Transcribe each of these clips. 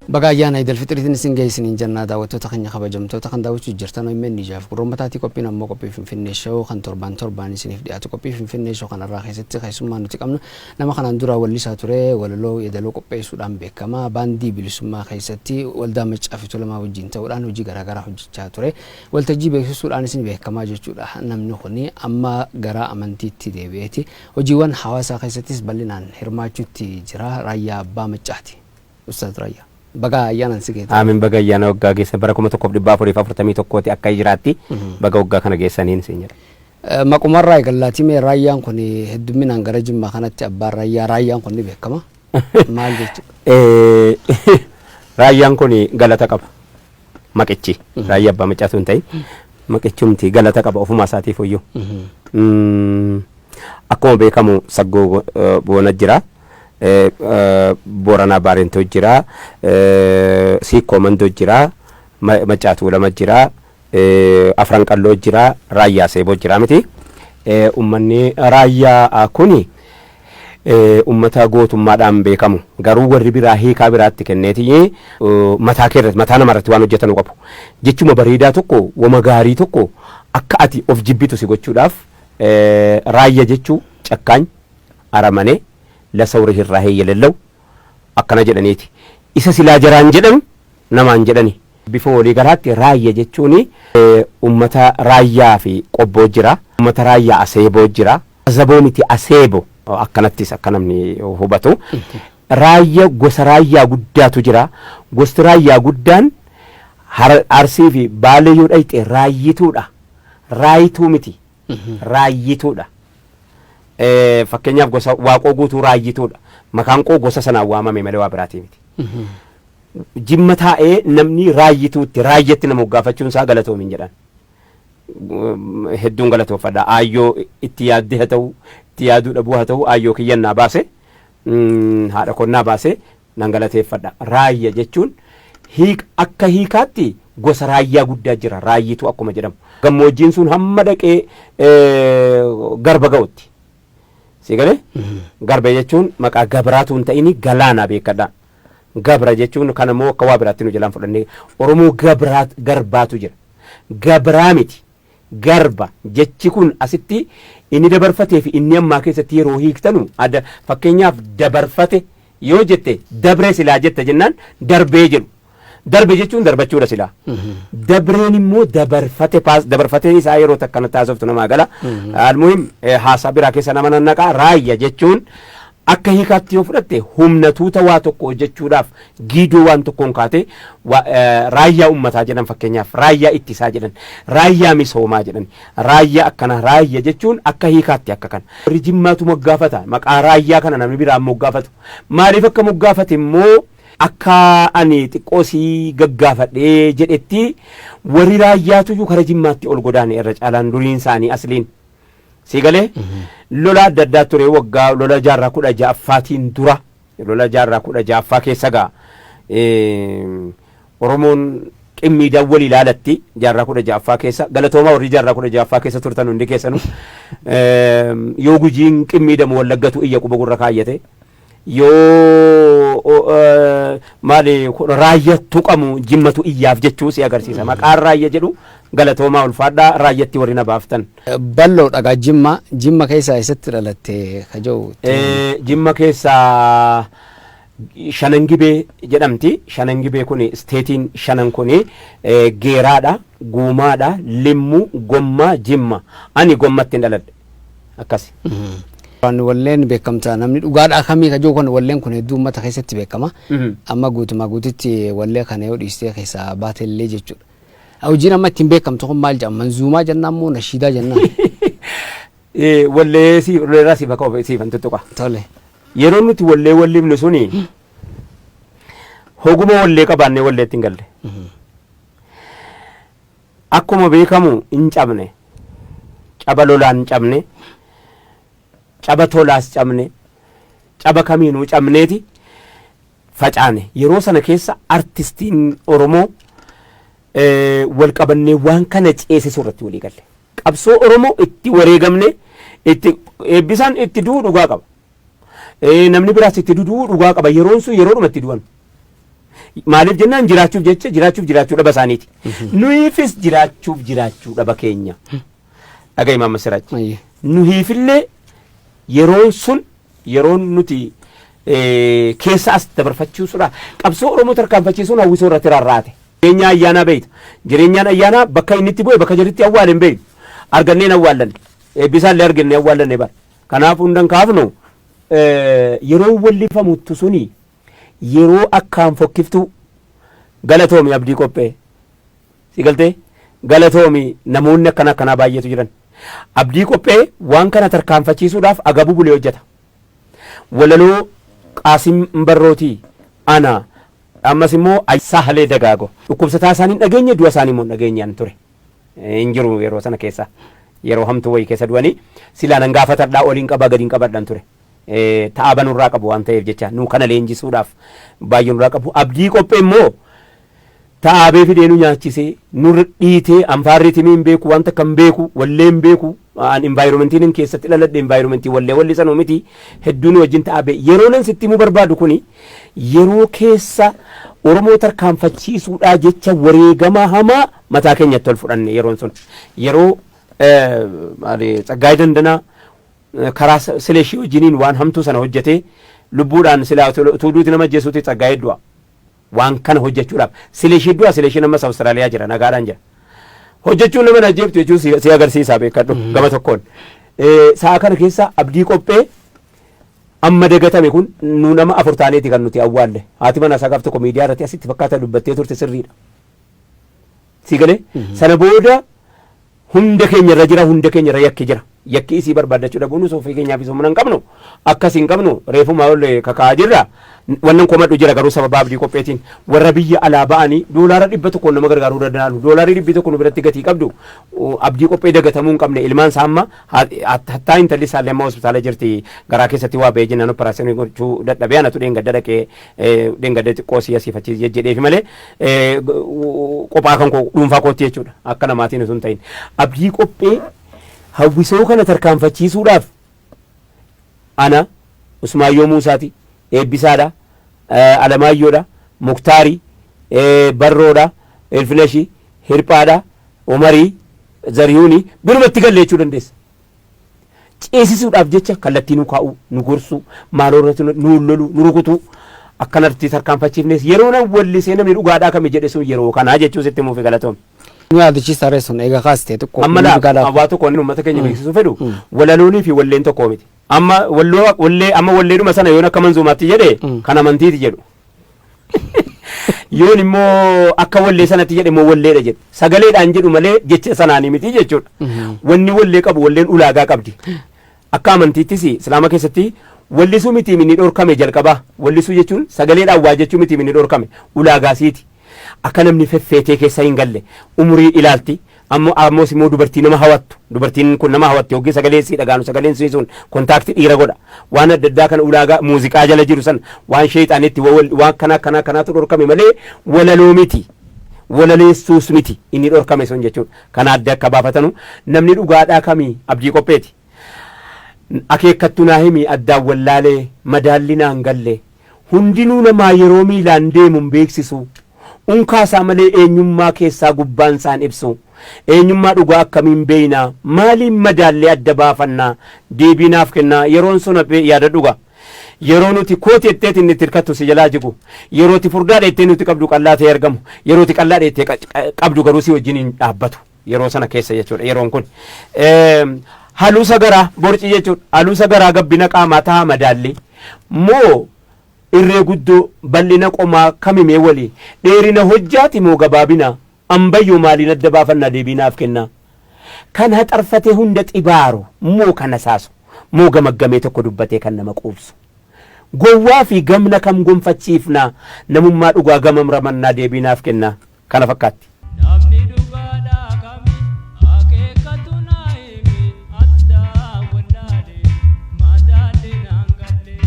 Baga ayyaana Idil Fixiriitiin isin ga'e isiniin jennaa, daawwattoota keenya kabajamtoota kan daawwachuu jirtan OMN ijaaf gurra ummataatii. Qophiin ammoo qophii Finfinnee Show kan torbaan torbaan isiniif dhiyaatu. Qophii Finfinnee Show kanarraa keessatti keessummaa nuti qabnu nama kanaan dura wallisaa ture, walaloo yeedaloo qopheessuudhaan beekama. Baandii Bilisummaa keessatti Waldaa Maccaa fi Tuulamaa wajjin ta'uudhaan hojii garaagaraa hojjechaa ture. Waltajjii beeksisuudhaanis ni beekamaa jechuudha. Namni kun amma gara amantiitti deebi'eeti hojiiwwan hawaasaa keessattis bal'inaan hirmaachuutti jira. Raayyaa Abbaa Maccaati. Ustaaz Raayyaa, baga ayyaanaan si geesse. Aamin, baga ayyaana waggaa geessan bara 1441ti akka hijiraatti baga waggaa kana geessaniin siin jedha. Maqumarraa eegallaatii mee, Raayyaan kun heddumminaan gara Jimmaa kanatti abbaan raayyaa, raayyaan kun ni beekama. Maal jechuudha? Raayyaan kun galata qaba. Maqichi Raayyaa Abbaa Maccaatu hin ta'in, maqichumti galata qaba ofumaa isaatiif iyyuu. Akkuma beekamu Saggoo Boona jira. Booranaa Baarentoo jira. Siikkoo Mandoo jira. Maccaa Tuulama jira. Afran Qalloo jira. Raayyaa Seeboo jira miti. Uummanni raayyaa kuni uummata gootummaadhaan beekamu. Garuu warri biraa hiikaa biraatti kenneeti mataa kee irratti, mataa nama irratti waan hojjetanu qabu. Jechuma bareedaa tokko, wama gaarii tokko akka ati of jibbitu si gochuudhaaf, raayya jechuu ጨካኝ አረመኔ ለሰው ርህራሄ የሌለው akkana jedhaniiti. Isa silaa jaraan jedhan namaan jedhani. Bifa walii galaatti raayya jechuun uummata Raayyaa fi Qobboo jira. Uummata Raayyaa Aseeboo jira. Azaboo miti, Aseebo, akkanattis akka namni hubatu. Raayya gosa raayyaa guddaatu jira. Gosti raayyaa guddaan Arsii fi Baalee yoo dhayxe raayyituudha. Raayituu miti. Raayyituudha. Fakkeenyaaf gosa Waaqoo Guutuu raayyituudha. Maqaan koo gosa sanaan waamame malee waa biraatii miti. Jimma taa'ee namni raayyituutti raayyatti nama moggaafachuun isaa galatoomin jedhan. Hedduun galatoofadha. Aayyoo itti yaaddee haa ta'u, itti yaaduu dhabuu haa ta'u, aayyoo kiyyannaa baase, haadha konnaa baase nan galateeffadha. Raayya jechuun hiik akka hiikaatti gosa raayyaa guddaa jira, raayyitu akkuma jedhamu. Gammoojjiin sun hamma dhaqee garba ga'utti. Si galee? Garba jechuun maqaa gabraatu hin ta'ini, galaanaa beekadha. Gabra jechuun kan immoo akka waa biraatti nu jalaan fudhannee Oromoo gabraat garbaatu jira. Gabraa miti. Garba jechi kun asitti inni dabarfatee fi inni ammaa keessatti yeroo hiiktanu adda. Fakkeenyaaf dabarfate yoo jette, dabree silaa jette jennaan darbee jedhu. Darbe jechuun darbachuudha silaa. Dabreen immoo dabarfate, paas dabarfatee isaa yeroo takka natti haasoftu namaa gala. Almuhim, haasaa biraa keessa nama nannaqaa. Raayya jechuun akka hiikaatti yoo fudhatte humna tuuta waa tokko hojjechuudhaaf giidoo waan tokkoon kaate, raayyaa ummataa jedhan, fakkeenyaaf raayyaa ittisaa jedhan, raayyaa misoomaa jedhan, raayyaa akkana. Raayya jechuun akka hiikaatti akka kana. Warri Jimmaatu moggaafata maqaa raayyaa kana, namni biraan moggaafatu. Maaliif akka moggaafate immoo akka ani xiqqoo sii gaggaafadhee jedhetti, warri raayyaatuyyuu kara Jimmaatti ol godaane irra caalaan duriin isaanii asliin. Si galee, lola adda addaa ture waggaa lola jaarraa 16ffaatiin dura, lola jaarraa 16ffaa keessa gaa Oromoon qimmiidhaan wal ilaalatti jaarraa 16ffaa keessa. Galatoomaa, warri jaarraa 16ffaa keessa turtan hundi keessanu. Yoo Gujiin qimmiidamu Wallaggatu iyya quba gurra kaayyate, yoo maali raayya tuqamu Jimmatu iyyaaf jechuu si agarsiisa. Maqaan raayya jedhu, galatoomaa, ulfaadhaa, raayyatti warri na baaftan. Bal'oo dhagaa Jimma, Jimma keessaa eessatti dhalatte ka jedhu? Jimma keessaa Shanangibee jedhamti. Shanangibee kun isteetiin shanan kun Geeraadha, Guumaadha, Limmu, Gommaa, Jimma. Ani Gommatti hin dhaladhe. Akkasi. Waan walleen beekamtaa namni dhugaadhaa kamii ka jiru kun, walleen kun hedduu uummata keessatti beekama. Amma guutumaa guututti wallee kana yoo dhiistee keessaa baatellee jechuudha. Hojiin amma ittiin beekamtu kun maal jedhama? Manzuumaa jennaan moo nashiidaa jennaan? Wallee si walleerraa si bakka siifan tuttuqa. Tole. Yeroo nuti wallee wallifnu suni hoguma wallee qabaannee walleetti hin galle. Akkuma beekamu hin cabne. Caba lolaan cabne. Caba tolaas cabne. Caba kamiinuu cabneeti facaane. Yeroo sana keessa artistiin Oromoo wal qabannee waan kana ceesisuu irratti walii galle. Qabsoo Oromoo itti wareegamne, itti Eebbisaan itti du'uu dhugaa qaba. Namni biraas itti du'uu dhugaa qaba. Yeroon sun yeroodhuma itti du'an. Maaliif jennaan, jiraachuuf jecha, jiraachuuf jiraachuu dhaba isaaniiti. Nuyiifis jiraachuuf jiraachuu dhaba keenya. Dhaga'i, Maamma Siraaj. Nuyiifillee yeroon sun, yeroon nuti keessa as dabarfachiisudha. Qabsoo Oromoo tarkaanfachiisuun hawwisoo irratti rarraate. Jireenya ayyaanaa beeyta. Jireenyaan ayyaanaa bakka inni itti bu'e, bakka jiritti awwaale hin beeynu. Arganneen awwaallanne. Eebbisaallee argannee awwaallanne bara. Kanaaf hundan kaafnu, yeroo wallifamuttu suni yeroo akkaan fokkiftuu. Galatoomi Abdii Qophee. Si galtee, galatoomi. Namoonni akkana akkanaa baay'eetu jiran. Abdii Qophee waan kana tarkaanfachiisuudhaaf agabuu bulee hojjeta. Walaloo Qaasim Barrootii, ana ammas immoo Saahalee Dagaago. Dhukkubsataa isaanii hin dhageenye, du'a isaanii immoo hin dhageenye an ture. Hin jiru yeroo sana keessa. Yeroo hamtuu wayii keessa du'anii silaa nan gaafatadhaa, oliin qabaa gadiin qabadhan ture. Ta'aa banurraa qabu waan ta'eef jecha, nu kana leenjisuudhaaf baay'ee nurraa qabu. Abdii Qophee immoo ta'aabee fidee nu nyaachisee, nurra dhiitee, anfaarri timii hin beeku, wanta akka hin beeku, wallee hin beeku. An environmentiin hin keessatti dhaladhe environmentii wallee wallisanuu miti, hedduu nu wajjin ta'aabee. Yeroo nan sitti himuu barbaadu kuni yeroo keessa Oromoo tarkaanfachiisuudhaa jecha wareegama hamaa mataa keenyatti ol fudhanne. Yeroon sun yeroo Tsaggaayee Dandanaa karaa Sileeshii wajjiniin waan hamtuu sana hojjetee lubbuudhaan silaa utuu duuti nama ajjeesuuti Tsaggaayee du'a. Waan kana hojjechuudhaaf Sileeshii du'a. Sileeshiin ammas Awustiraaliyaa jira, nagaadhaan jira. Hojjechuun nama ajjeeftu jechuun si agarsiisaa, beekadhu gama tokkoon. Sa'a kana keessa Abdii Qophee amma dagatame kun, nu nama afur taaneeti kan nuti awwaalle. Haati manaa isaa gaaf tokko miidiyaa irratti asitti fakkaata dubbattee turte, sirriidha. Si galee, sana booda hunda keenya irra jira, hunda keenya irra yakki jira. Yakki isii barbaaddachuu dhabuun ofii keenyaaf isa humna hin qabnu, akkas hin qabnu, reefuma ol kakaa'aa jirra. Wannan komadhu jira garuu, sababa Abdii Qopheetiin warra biyya alaa ba'anii $100 nama gargaaruu danda'an, $100 nu biratti gatii qabdu. Abdii Qophee dagatamuu hin qabne. Ilmaan isaa amma, hattaa intalli isaallee amma hospitaala jirti, garaa keessatti waa ba'ee jennaan operaasyoonii gochuu dadhabee, anatu dheengadda dhaqee, dheengadda xiqqoo si asiif achi jedheefi malee, qophaa kan koo dhuunfaa kootti jechuudha, akka namaatiin osoo hin ta'in. Abdii Qophee hawwisoo kana tarkaanfachiisuudhaaf ana, Usmaayyoo Muusaati, Eebbisaadha, Alamaayyoodha, Muktaari, Barroodha, Ilfineshi, Hirphaadha, Umarii, Zariyuuni birumatti galle jechuu dandeessa. Ceesisuudhaaf jecha kallattii nu kaa'uu, nu gorsuu, maaloo irratti nu loluu, nu rukutuu, akkanatti tarkaanfachiifnes yeroo nan wallisee namni dhugaadhaa kami jedhe sun yeroo kanaa jechuu sitti himuufi, galatoome. Nu yaadachiisa ree sun egaa kaastee xiqqoo. Amma laa waa tokko inni uummata keenya beeksisuu fedhu, walaloonii fi walleen tokko miti. Amma walloo wallee, amma walleedhuma sana yoon akka manzuumaatti jedhe kan amantiiti jedhu. Yoon immoo akka wallee sanatti jedhe immoo walleedha jedhu. Sagaleedhaan jedhu malee jecha sanaanii miti jechuudha. Wanni wallee qabu, walleen ulaagaa qabdi. Akka amantiittis Islaama keessatti wallisuu miti inni dhorkame jalqabaa. Wallisuu jechuun sagaleedhaan waa jechuu miti inni dhorkame, ulaagaa siiti. Akka namni feffeetee keessa hin galle umurii ilaalti. Ammoo ammoos immoo dubartii nama hawattu, dubartiin kun nama hawatti yookiin sagalee sii dhagaanu, sagaleen sii sun contact dhiira godha. Waan adda addaa kana, ulaagaa muuziqaa jala jiru sana, waan sheexaanitti waan kana kana kanaatu dhorkame malee walaloo miti. Walaleessuus miti inni dhorkame sun jechuudha. Kana adda akka baafatanu, namni dhugaadhaa kamii Abdii Qopheeti. Akeekkattu naa himi, addaan wallaalee, madaalli naan galle. Hundinuu namaa yeroo miilaan deemu hin beeksisu. Unkaasaa malee eenyummaa keessaa gubbaan isaan ibsu. Eenyummaa dhugaa akkamiin beeyna? Maaliin madaallee adda baafannaa? Deebii naaf kennaa. Yeroon sun yaada dhuga. Yeroo nuti kooti jetteet inni itti hirkattu si jalaa jigu. Yeroo itti furdaa dheettee nuti qabdu qallaa ta'ee argamu. Yeroo itti qallaa dheettee qabdu garuu si wajjin hin dhaabbatu. Yeroo sana keessa jechuudha yeroon kun. Haluusa garaa borci jechuudha. Haluusa garaa, gabbina qaamaa ta'a madaalli. Moo irree guddoo, bal'ina qomaa kamimee walii, dheerina hojjaati moo gabaabina, ambayyoo maaliin adda baafannaa? Deebii naaf kennaa. Kan haxarfatee hunda xibaaru moo kan hasaasu, moo gamaggamee tokko dubbatee kan nama quubsu? Gowwaa fi gamna kam gonfachiifnaa? Namummaa dhugaa gamam ramannaa? Deebii naaf kennaa. Kana fakkaatti. Namni dhugaadhaa kami, akeekkatu naa himi, addaan wallaale, madaalli naan galle.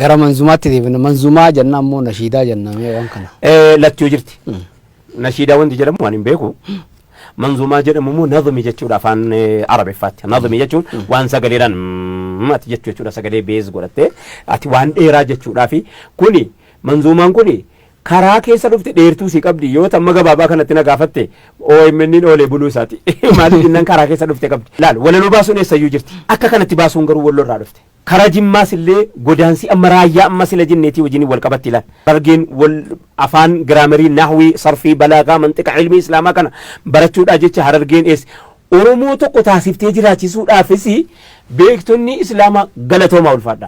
Gara manzumaatti deebina. Manzumaa jenna ammoo nashiidaa jenna mee waan kana. Lachuu jirti. Nashiidaa wanti jedhamu waan hin beeku. Manzumaa jedhamu immoo nazmi jechuudha afaan Arabiffaatti. Nazmi jechuun waan sagaleedhaan ati jechuu jechuudha, sagalee beez godhattee ati waan dheeraa jechuudhaa. Fi kuni manzuumaan kuni karaa keessa dhufte dheertuu si qabdi. Yoo tamma gabaabaa kanatti na gaafatte, OMN oolee buluu isaati. Maaliif jennaan, karaa keessa dhufte qabdi. Laal, walaloo baasuun eessayyuu jirti. Akka kanatti baasuun garuu walloo irraa dhufte. Karaa Jimmaas illee godaansi amma raayyaa amma sila jinneetii wajjin wal qabatti ilaal. Harargeen wal afaan grammarii, nahwii, sarfii, balaagaa, manxiqa, ilmii islaamaa kana barachuudhaa jecha Harargeen eessa Oromoo tokko taasiftee jiraachisuudhaafis beektonni islaamaa galatoomaa, ulfaadha.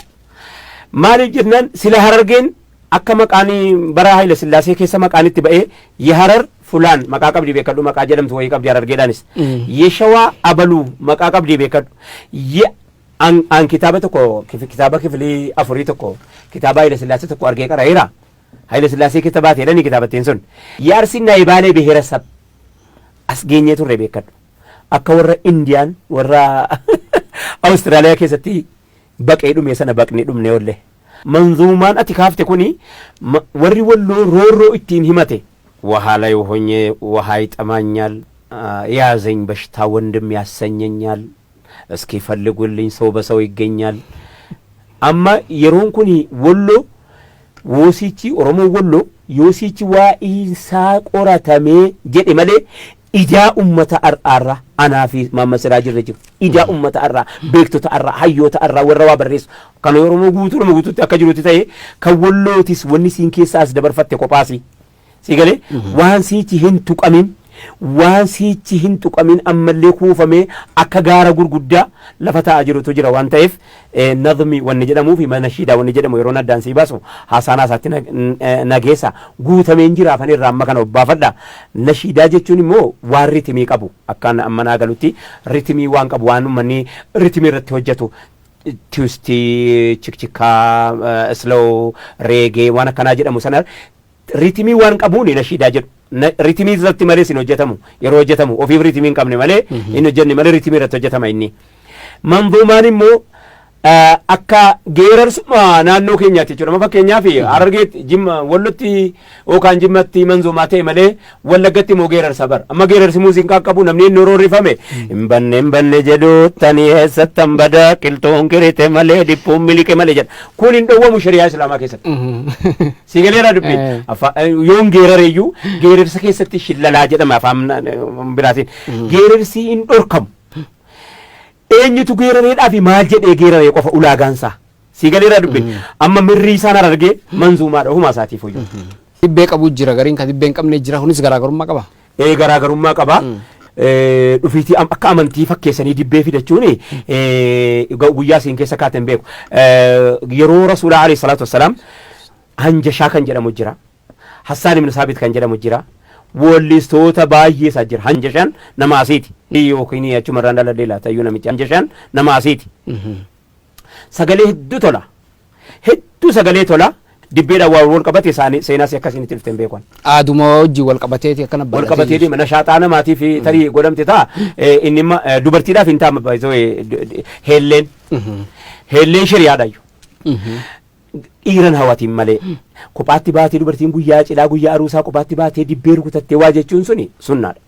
Maaliif jennaan, sila Harargeen akka maqaan bara Haayila Sillaasee keessa maqaan itti ba'ee Yeharar fulaan maqaa qabdi beekadhu, maqaa jedhamtu wayii qabdi Harargeedhaanis. Yeshawaa abaluu maqaa qabdi beekadhu. An kitaaba tokko, kitaaba kifilii afurii tokko, kitaaba Haayila Sillaasee tokko argee qara'eera. Haayila Sillaasee keessa baateedhani kitaabattiin sun. Yaarsiin Naayibaalee ብሔረሰብ as geenyee turre beekadhu. Akka warra Indiyaan, warra Awustiraaliyaa keessatti baqee dhume sana baqnee dhumne oolle. Manzuumaan ati kaafte kuni warri Walloo roorroo ittiin himate. ውሃ ላይ ሆኜ ውሃ ይጠማኛል፣ የያዘኝ በሽታ ወንድም ያሰኘኛል፣ እስኪ ፈልጉልኝ ሰው በሰው ይገኛል። Amma yeroon kun Walloo woosichi Oromoo Walloo yoosichi waa'iinsaa qoratamee jedhe malee ijaa ummata ar'aarraa anaa fi Maamma Siraa jirre jiru. Ijaa ummata arraa, beektota arraa, hayyoota arraa, warra waa barreessu. Kan Oromoo guutuu nama guutuutti akka jirutti ta'e, kan Wallootis wanni siin keessaa as dabarfatte kophaasi. Si galee, waan siichi hin tuqamin, waan siichi hin tuqamin ammallee kuufamee akka gaara gurguddaa lafa taa'aa jirutu jira waan ta'eef, nazmi wanni jedhamuu fi nashiidaa wanni jedhamu yeroo addaan sii baasu haasaan haasaatti nageessa guutameen jira afaan irraa amma kana obbaafadha. Nashiidaa jechuun immoo waan ritimii qabu, akkaan amma naa galutti ritimii waan qabu, waan uummanni ritimii irratti hojjetu, twistii, chikchikaa, slow, reggae waan akkanaa jedhamu sana ritimii waan qabuun nashiidaa jedhu. Ritimii irratti malee hin hojjetamu. Yeroo hojjetamu ofiif ritimii hin qabne malee hin hojjenne malee ritimii irratti hojjetama inni. Manzuumaan immoo akka geerarsuma naannoo keenyaatti jechuudha. Amma fakkeenyaaf Harargeetti, Jimma, Wallotti yookaan Jimmatti manzuumaa ta'e malee Wallaggatti immoo geerarsa bara. Amma geerarsi muuziqaa qabu namni inni roorrifame hin banne hin banne jedhu tani eessattan bada qilxuun kirite malee dhiphuun miliqe malee jedha. Kun hin dhowwamu shari'aa islaamaa keessatti. Si galeera dubbiin. Yoon geerareeyyuu geerarsa keessatti shillalaa jedhama afaan biraatiin. Geerarsi hin dhorkamu. Eenyutu geerareedhaa fi maal jedhee geeraree qofa ulaagaansaa. Si galeera dubbiin. Amma mirrii isaan Harargee manzuumaadha ofumaa isaatiif hoyyuu. Dibbee qabu jira, gariin kan dibbee hin qabne jira, kunis garaagarummaa qaba. Ee, garaagarummaa qaba. Dhufiitii akka amantii fakkeessanii dibbee fidachuun guyyaa isiin keessa kaaten beeku. Yeroo Rasuulaa alayhi salaatu wassalaam Hanjashaa kan jedhamu jira. Hassaan ibn Saabit kan jedhamu jira. Weellistoota baay'ee isaa jira. Hanjashaan nama asiiti. Yookiin achuma irraan dhaladhee laata iyyuu namichi Hanjashaan nama asiiti. Sagalee hedduu tola. Hedduu sagalee tola. Dibbeedhaan waan wal qabate isaanii seenaas akkasiin itti dhufteen beekan. Aaduma wajjin wal qabateeti akkana wal qabatee deema, nashaaxaa namaatiif tarii godhamte ta'a. Inni imma dubartiidhaaf hin ta'a heelleen. Heelleen shari'aadha iyyuu. Dhiiran hawatiin malee kophaatti baatee dubartiin guyyaa cidhaa, guyyaa aruusaa kophaatti baatee dibbee rukutattee waa jechuun suni sunnaadha.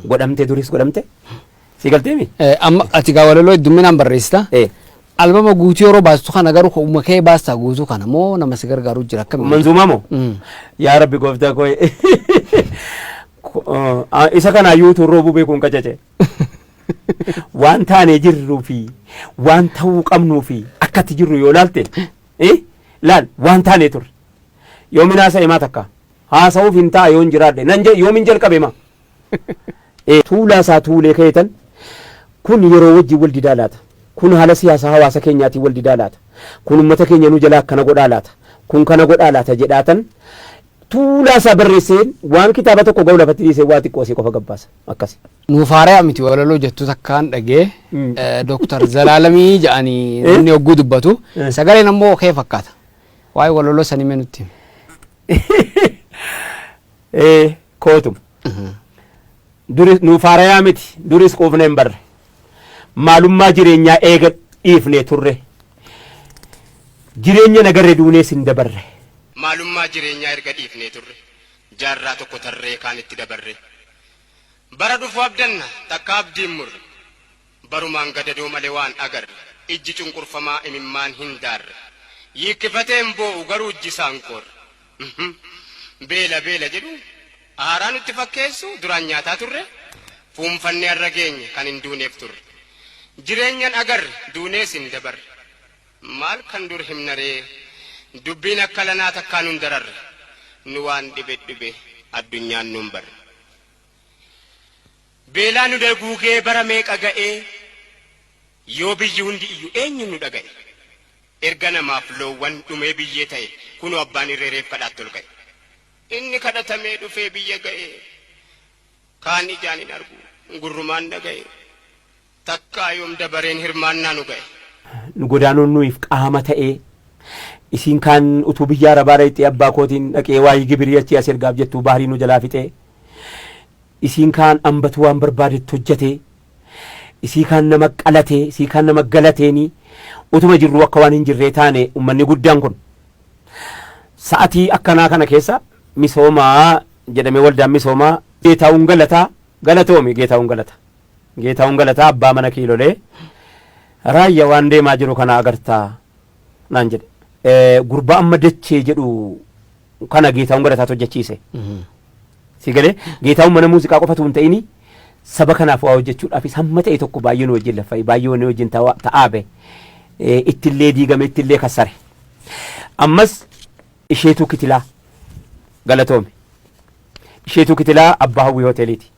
Godhamte, duris godhamte. Si galteemi? Amma ati gaa walaloo heddumminaan barreessita. Albama guutuu yeroo baastu kana garuu uuma kee baastaa guutuu kana moo nama si gargaaru jira, akkamiin? Manzuumaa moo? Yaa Rabbi gooftaa koo, isa kanaayyuu utuu roobuu beekuun qacace. Waan taanee jirruu fi waan ta'uu qabnuu fi akkatti jirru yoo laalte, laal, waan taanee turre. Yoomin haasa'e maa takka? Haasa'uuf hin ta'a yoon jiraadhe. Nan yoomin jalqabe maa? Tuulaa isaa tuulee keetan kun yeroo wajjin wal didaa laata? Kun haala siyaasaa hawaasa keenyaatiin wal didaa laata? Kun uummata keenya nu jalaa akkana godhaa laata? Kun kana godhaa laata jedhaatan tuulaa isaa barreesseen waan kitaaba tokko ga'u lafatti dhiisee waa xiqqoo isii qofa gabbaasa. Akkasi. Nuuf haaraa miti walaloo jettu takkaan dhagee, Dooktar Zalaalamii jedhanii namni hogguu dubbatu sagaleen ammoo kee fakkaata. Waa'ee walaloo sanii mee nutti himi. Kootum. Duris nuuf haarayaa miti, duris quufne hin barre. Maalummaa jireenyaa eega dhiifnee turre. Jireenya nagarre duunees hin dabarre. Maalummaa jireenyaa erga dhiifnee turre, jaarraa tokko tarree kaan itti dabarre. Bara dhufu abdanna, takka abdiin murre. Barumaan gadadoo malee waan agarre, ijji cunqurfamaa imimmaan hin daarre. Yiikkifatee hin boo'u garuu ijji isaan koorre. Beela beela jedhu haaraa nutti fakkeessu duraan nyaataa turre, fuunfannee har'a geenye kan hin duuneef turre. Jireenyan agarre duunees hin dabarre. Maal kan dur himna ree dubbiin akka lanaa takkaa nun dararre. Nu waan dhibe dhibe addunyaan nun barre. Beelaa nu daguugee bara meeqa ga'ee yoo biyyi hundi iyyu eenyu nu dhaga'e. Erga namaaf loowwan dhumee biyyee ta'e kunoo abbaan irree reef kadhaatti ol ka'e. Inni kadhatamee dhufee biyya ga'e kaan ijaan hin argu gurrumaan dhaga'e takkaa yoom dabareen hirmaannaa nu ga'e. Nu godaanuun nuyiif qaama ta'ee isiin kaan utuu biyya arabaa dhaqxee abbaa kootiin dhaqee waa'ee gibirii achii as ergaaf jettuu baarii nu jalaa fixee isiin kaan ambatu waan barbaadetti hojjetee isii kaan nama qalatee isii kaan nama galateeni utuma jirru akka waan hin jirree taane ummanni guddaan kun sa'atii akkanaa kana keessa misoomaa jedhamee waldaan misoomaa Geetaawun Galataa galatoomi Geetaawun Galataa Geetaawun Galataa abbaa mana kiilolee raayya waan deemaa jiru kana agartaa naan jedhe. Gurbaa amma dachee jedhu kana Geetaawun Galataatu hojjechiise. Si galee Geetaawun mana muuziqaa qofatu hin ta'ini saba kanaaf waa hojjechuudhaafis hamma ta'e tokko baay'ee nu wajjin laffa'e baay'ee nu wajjin ta'aa bahe ittillee diigame ittillee kassare. Ammas isheetuu kitilaa galatoomi. Isheetuu kitilaa abbaa hawwii hoteeliiti.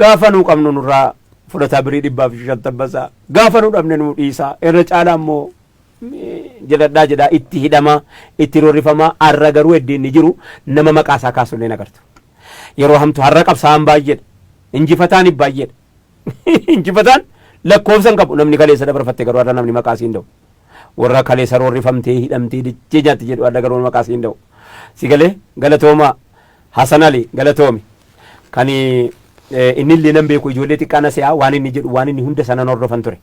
Gaafa nuu qabnu nurraa fudhataa birii 150 basaa gaafa nu dhabne nuu dhiisaa irra caalaa immoo jedhadhaa jedhaa itti hidhamaa itti roorrifamaa har'a garuu eddi inni jiru nama maqaa isaa kaasullee agartu. Yeroo hamtu har'a qabsaa'an baay'eedha. Injifataan baay'eedha. Injifataan lakkoofsa hin qabu namni kaleessa dabarfatte garuu har'a namni maqaa siin da'u. Warra kaleessa roorrifamtee hidhamtee dachee nyaatti jedhu har'a garuu maqaa siin da'u. Si galee galatoomaa Hasan Ali galatoomi. Kan inni illee nan beeku ijoollee xiqqaa na se'aa waan inni jedhu waan inni hunda sana hordofan ture.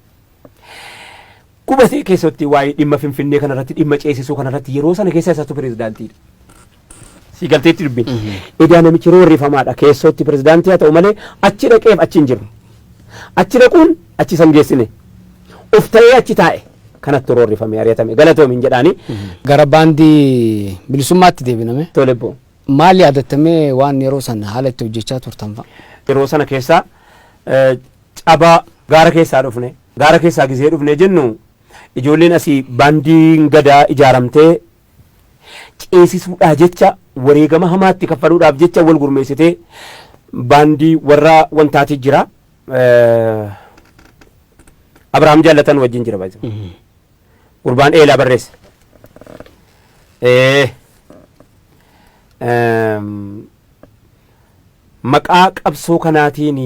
Qubatee keessatti waa'ee dhimma Finfinnee kanarratti dhimma ceesisuu kanarratti yeroo sana keessa isatu pirezidaantiidha. Si galteetti dubbiin. Edaa namichi roorrifamaadha keessootti pirezidaantii haa ta'u malee achi dhaqeef achi hin jiru. Achi dhaquun achi san geessine. Of ta'ee achi taa'e kanatti roorrifame ari'atame galatoomi jedhaanii. Gara baandii bilisummaatti deebiname. Tole boo. Maal yaadattamee waan yeroo sana haala itti hojjechaa turtan fa'a? Yeroo sana keessa cabaa gaara keessaa dhufne gaara keessaa gizee dhufne jennu ijoolleen asii baandiin gadaa ijaaramtee ceesisuudhaa jecha wareegama hamaatti kaffaluudhaaf jecha wal gurmeessitee baandii warra wantaati jira. Abrahaam Jaallatan wajjin jira baay'ee. Gurbaan eelaa barreesse. Maqaa qabsoo kanaatiin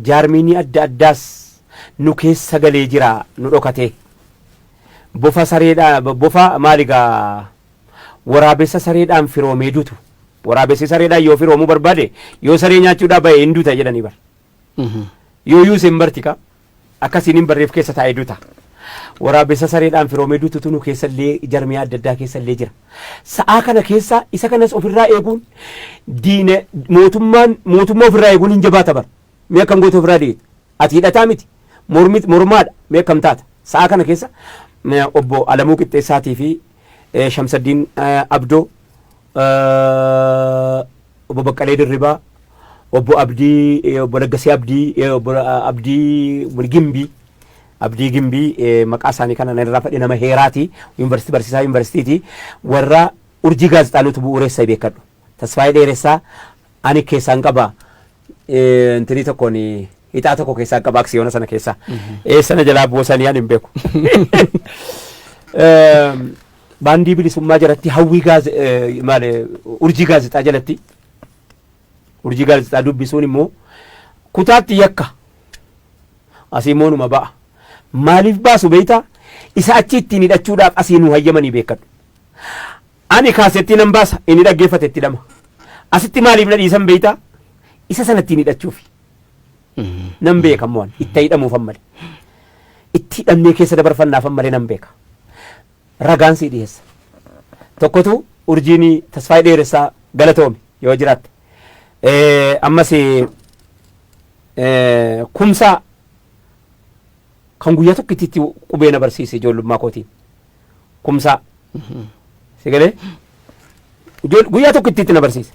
jaarmiinii adda addaas nu keessa galee jira nu dhokate. Bofa sareedhaa bofa maaligaa waraabessa sareedhaan firoomee dutu. Waraabessi sareedhaan yoo firoomuu barbaade yoo saree nyaachuudhaa bahe hin duta jedhanii bara. Yoo yuuse hin barti ka akkasiin hin barreef keessa taa'ee duta. Waraabessa sareedhaan firoomee dututu nu keessallee jarmiyaa adda addaa keessallee jira. Sa'aa kana keessa isa kanas ofirraa eeguun diina mootummaan mootummaa ofirraa eeguun hin jabaata bara. Mee akkam goota ofirraa deegita? Ati hidhataa miti. Mormaadha. Mee akkam taata? Sa'aa kana keessa obbo Alamuu Qixxeessaatii fi Shamsaddiin Abdoo, obbo Baqqalee Dirribaa, obbo Abdii, obbo Laggasee Abdii, obbo Abdii Gimbii, Abdii Gimbii maqaa isaanii kana nan irraa fadhe nama heeraati, yuunivarsiitii barsiisaa yuunivarsiitiiti, warra urjii gaazexaa nuti bu'uureessa beekadhu. Tasfaayee Dheeressaa ani keessaan qaba. Intinii tokkoon hixaa tokko keessaan qaba aksiyoona sana keessaa. Eessana jalaa buusanii ani hin beeku. Baandii bilisummaa jalatti hawwii gaaze maali urjii gaazexaa jalatti urjii gaazexaa dubbisuun immoo kutaatti yakka asii immoo numa ba'a. Maaliif baasu beektaa? Isa achi ittiin hidhachuudhaaf asii nu hayyamanii beekadhu. Ani kaasettii nan baasa inni dhaggeeffate itti dhama. Asitti maaliif na dhiisan beektaa? Isa sana ittiin hidhachuufi. Nan beeka immoo ani itti hidhamuuf malee. Itti hidhamnee keessa dabarfannaaf malee nan beeka. Inni immoo Ragaan sii dhiyeessa. Tokkotu Urjiin Tasfaayee Dheeressaa, galatoome yoo jiraatte. Ammas Kumsaa kan guyyaa tokkittiitti qubee na barsiise ijoollummaa kootiin. Kumsaa. Si galee? Guyyaa tokkittiitti na barsiise.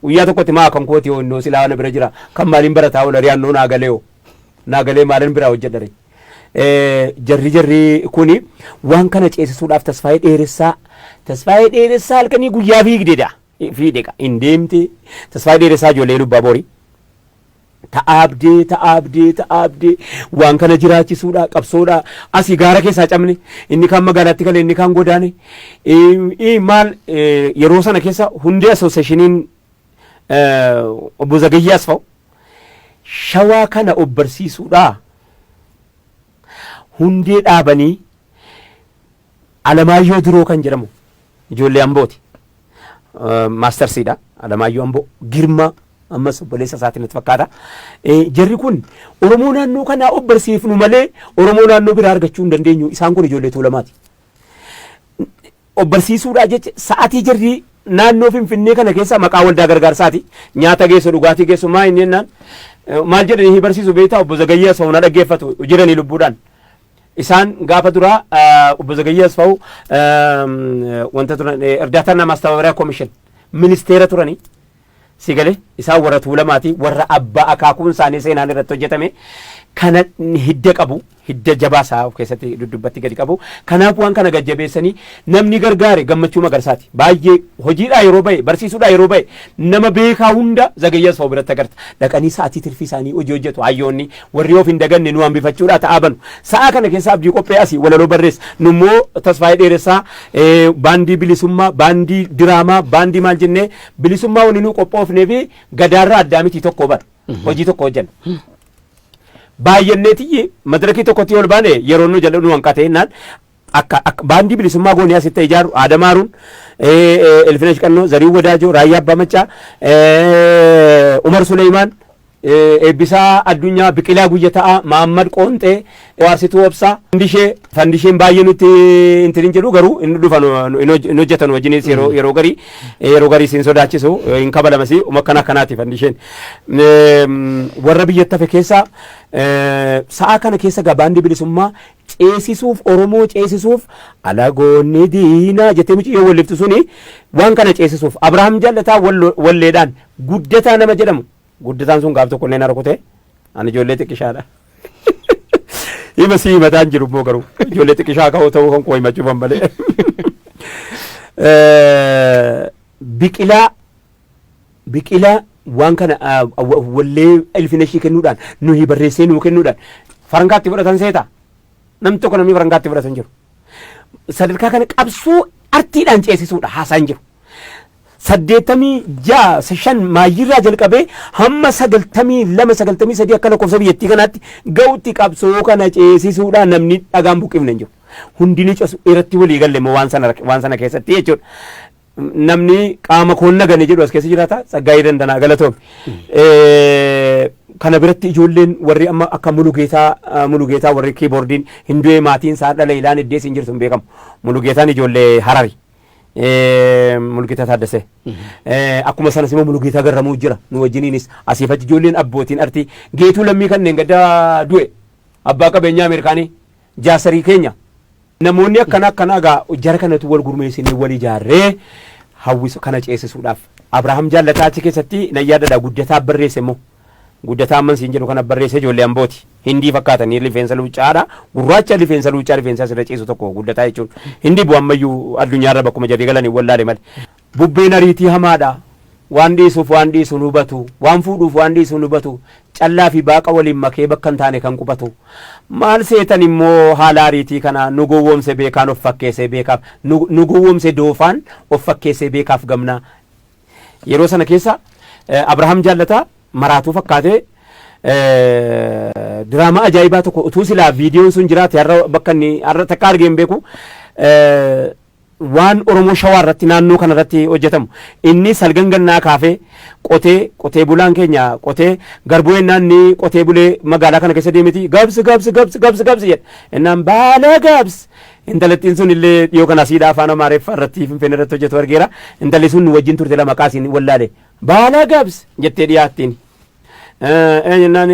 Guyyaa tokkotti maa kan kooti yoo innoo silaa na bira jira, kan maaliin barataa oola, riyaannoo naa galee hoo. Naa galee maalin biraa hojjedha ree. Jarri kuni waan kana ceesisuudhaaf Tasfaayee Dheeressaa halkanii guyyaa fiigdedha. Fiigdedha. Hin deemte. Tasfaayee Dheeressaa ijoollee lubbaa borii. Ta'aabdee, ta'aabdee, ta'aabdee waan kana jiraachisuudha, qabsoodha. Asii gaara keessaa cabne, inni kaan magaalaatti gale, inni kaan godaane. Maal, yeroo sana keessa hundee associationiin obbo Zagayyee Asfaw Shawaa kana of barsiisuudha. Hundee dhaabanii Alamaayyoo Duroo kan jedhamu ijoollee Ambooti. Maastarsiidha. Alamaayyoo Amboo. Girmaa ammas obboleessa isaatiin natti fakkaata. Jarri kun Oromoo naannoo kanaa of barsiifnu malee Oromoo naannoo biraa argachuu hin dandeenyu. Isaan kun ijoollee Tuulamaati. Of barsiisuudhaa jecha sa'atii jarri naannoo Finfinnee kana keessa maqaa waldaa gargaarsaati. Nyaata geessu, dhugaatii geessu, maa inni jennaan maal jedhanii barsiisu beektaa? Obbo Zagayyee Asfaw na dhaggeeffatu jiranii lubbuudhaan. Isaan gaafa duraa obbo Zagayyee Asfaw wanta turan እርዳታና ማስተባበሪያ ኮሚሽን ministeera turanii. Si galee? Isaan warra Tuulamaati, warra abbaa akaakuun isaanii seenaan irratti hojjetame kana hidda qabu, hidda jabaa isaa of keessatti duddubbatti gadi qabu. Kanaaf waan kana gajjabeessanii namni gargaare Gammachuu Magarsaati. Baay'ee hojiidhaa yeroo ba'e, barsiisuudhaa yeroo ba'e, nama beekaa hunda Zagayyee Asfaw biratti agarta. Dhaqanii sa'atii tirfii isaanii hojii hojjetu. Hayyoonni warri of hin daganne nu hambifachuudhaa ta'aa banu. Sa'a kana keessa Abdii Qophee asii walaloo barreessa. Nummoo Tasfaayee Dheeressaa baandii bilisummaa, baandii diraamaa, baandii maal jennee bilisummaa wani nu qophoofnee fi gadaarraa addaa miti, tokko bara hojii tokko hojjenna. Baay'anneetiyyi madirakii tokkotti ol baane yeroo nu jedhu nu hanqate jennaan akka baandii bilisummaa goonee asitti ijaaru Adamaaruun, Elfinesh Qannoo, Zarii Wadaajoo, Raayyaa Abbaa Maccaa, Umar Suleymaan, Eebbisaa Addunyaa, Biqilaa Guyyataa, Maammad Qoonxee, Waarsituu Obsaa, Fandisheen baay'ee nutti intin jedhu, garuu inni dhufan hin hojjetan wajjinis yeroo garii siin sodaachisu, hin kabalamas akkana akkanaati Fandisheen. Warra biyyatti hafe keessa sa'a kana keessa gaa baandii bilisummaa ceesisuuf, Oromoo ceesisuuf, alagoonni diinaa jettee mucayyoo walliftu suni waan kana ceesisuuf Abrahaam Jaallataa walleedhaan, Guddataa nama jedhamu, Guddataan sun gaaf tokko illee na rukute, ani ijoollee xiqqishaadha. Hima si himataan jiru immoo garuu ijoollee xiqqishaa ka'uu ta'uu kan koo himachuufan malee. Biqilaa waan kana wallee ilfina ishii kennuudhaan nuyi barreessee nuu kennuudhaan farankaatti fudhatan seeta. Namni tokko namni farankaatti fudhatan jiru. Sadarkaa kana qabsoo artiidhaan ceesisuudha haasaan jiru. 86 5 maayirraa jalqabee hamma 92 93 akka lakkoofsa biyyattii kanaatti ga'utti qabsoo kana ceesisuudhaan namni dhagaan buqqifne hin jiru. Hundi ni cesu irratti walii galle immoo waan sana keessatti jechuudha. Namni qaama koon nagane jedhu as keessa jiraata, Tsaggaayee Dandanaa, galatoome. Kana biratti ijoolleen warri amma akka Mulugeetaa warri keyboardiin hin du'e, maatiin isaa dhala ilaan iddees hin jirtu hin beekamu. Mulugeetaan ijoollee Harari. Mulugeetaa Taaddasee. Akkuma sanas immoo Mulugeetaa Garramuu jira nu wajjiniinis asiif achi ijoolleen abbootiin artii Geetuu Lammii kanneen gadda du'e, abbaa qabeenyaa Ameerikaanii jaasarii keenya. Namoonni akkana akkanaa gaa jara kanatu wal gurmeessinee wal ijaarree hawwisu kana ceesisuudhaaf. Abrahaam Jaallataa achi keessatti nan yaadadha, Guddataa barreesse immoo. Guddataa amman siin jedhu kana barreesse, ijoollee Ambooti. Hindii fakkaatanii rifeensa luuccaadha. Gurraacha rifeensa luuccaa rifeensa asirra ciisu tokko Guddataa jechuun. Hindii bu'u ammayyuu addunyaarra bakkuma jarri galanii wallaale malee. Bubbeen ariitii hamaadha. Waan dhiisuuf waan dhiisu hin hubatu. Waan fuudhuuf waan dhiisu hin hubatu. Callaa fi baaqa waliin makee bakka hin taane kan qubatu. Maal seetan immoo haala ariitii kana nu gowwoomse beekaan of fakkeessee beekaaf nu gowwoomse doofaan of fakkeessee beekaaf gamnaa. Yeroo sana keessa Abrahaam Jaallataa maraatuu fakkaatee diraamaa ajaa'ibaa tokko utuu silaa viidiyoon sun jiraate har'a bakka inni har'a takka argee hin beeku. Waan Oromoo Shawaa irratti, naannoo kana irratti hojjetamu, inni salgan gannaa kaafee qotee bulaan keenya qotee garbuu ennaan inni qotee bulee magaalaa kana keessa deemiti, "Gabsi, gabsi, gabsi, gabsi, gabsi," jedha. Ennaan baala gabs intalattiin sun illee dhiyoo kana siidhaa afaan Amaariffaa irratti Finfinnee irratti hojjetu argeera. Intalli sun nu wajjin turte, lama kaasiin wallaale, "Baala gabs," jettee dhiyaattiin. Jennaan,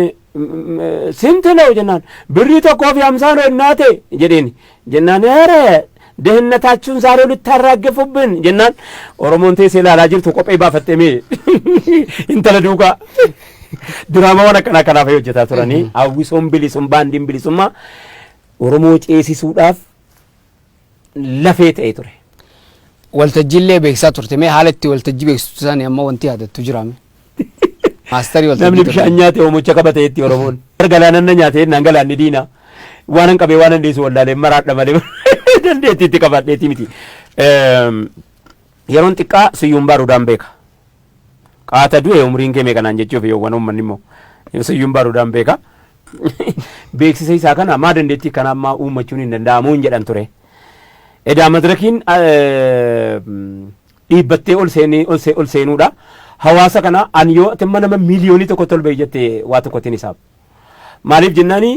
"ስንት ነው?" jennaan, "1.50 birrii ነው እናቴ," jedheen. Jennaan, "ኧረ ድህነታችሁን ዛሬ ልታራግፉብን," jennaan, Oromoon teessee ilaalaa jirtu kophee baafattee mee intala duukaa diraamaawwan akkanaa kanaaf hojjetaa turanii. Hawwisoon bilisummaa, baandiin bilisummaa Oromoo ceesisuudhaaf lafee ta'ee ture. Waltajjiillee beeksisaa turte. Mee haala itti waltajjii beeksistu isaanii amma wanti yaadattu jiraame? Maastarii waltajjii. Namni bishaan nyaate oomocha qabateetti Oromoon. Galaanan na nyaate naan galaanni diina. Waan an qabee waan an dhiisu wallaalee maraadha malee dandeettiitti qabadheetii miti. Yeroon xiqqaa Siyyuun Baaruudhaan beeka. Qaata du'e umriin kee meeqanaan jechuuf yoowwan uummanni immoo Siyyuun Baaruudhaan beeka. Beeksisa isaa kana maa dandeettii kana ammaa uummachuun hin danda'amu hin jedhan ture. Edaa madirakiin dhiibbattee ol seenii ol seenuudha. Hawaasa kana ani yoo ati nama 1 miiliyoonii tolba jettee waa tokkotti hisaab. Maaliif jennaani,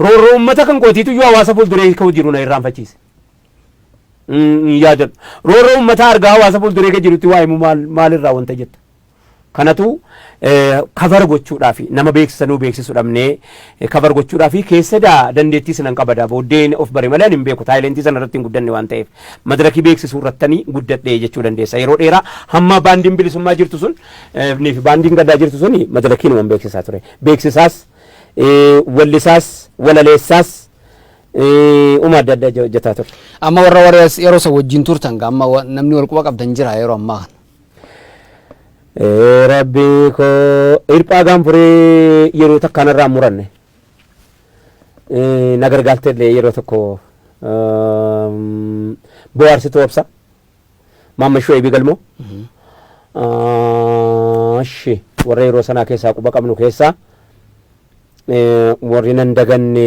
roorroo uummata kan kootiitu iyyuu hawaasa fuulduree ka'u jiru na irraanfachiise. Yaadadhu. Roorroo uummataa argaa hawaasa fuulduree kee jirutti waa himuu maalirraa wanta jetta. Kanatu cover gochuudhaaf nama beeksisanuu beeksisu dhabnee cover gochuudhaaf keessa daa dandeettii sanan qabada booddeen of bare malee ani hin beeku. Talentii sana irratti hin guddanne waan ta'eef madirakii beeksisuu irrattanii guddadhee jechuu dandeessa. Yeroo dheeraa hamma baandiin bilisummaa jirtu sun fi baandiin gaddaa jirtu sun madirakiin waan beeksisaa ture. Beeksisaas, wallisaas, walaleessaas, uma adda addaa hojjetaa ture. Amma warra yeroo san wajjin turtan amma namni wal quba qabdan jira yeroo ammaa kana? Rabbi koo, Hirphaa Gaanfuree yeroo takkaan irraa muranne. Na gargaarte illee yeroo tokko bohaarsituu obsa. Maamma Shu'eebii Galmoo. Ashi warra yeroo sanaa keessaa quba qabnu keessaa warri nan daganne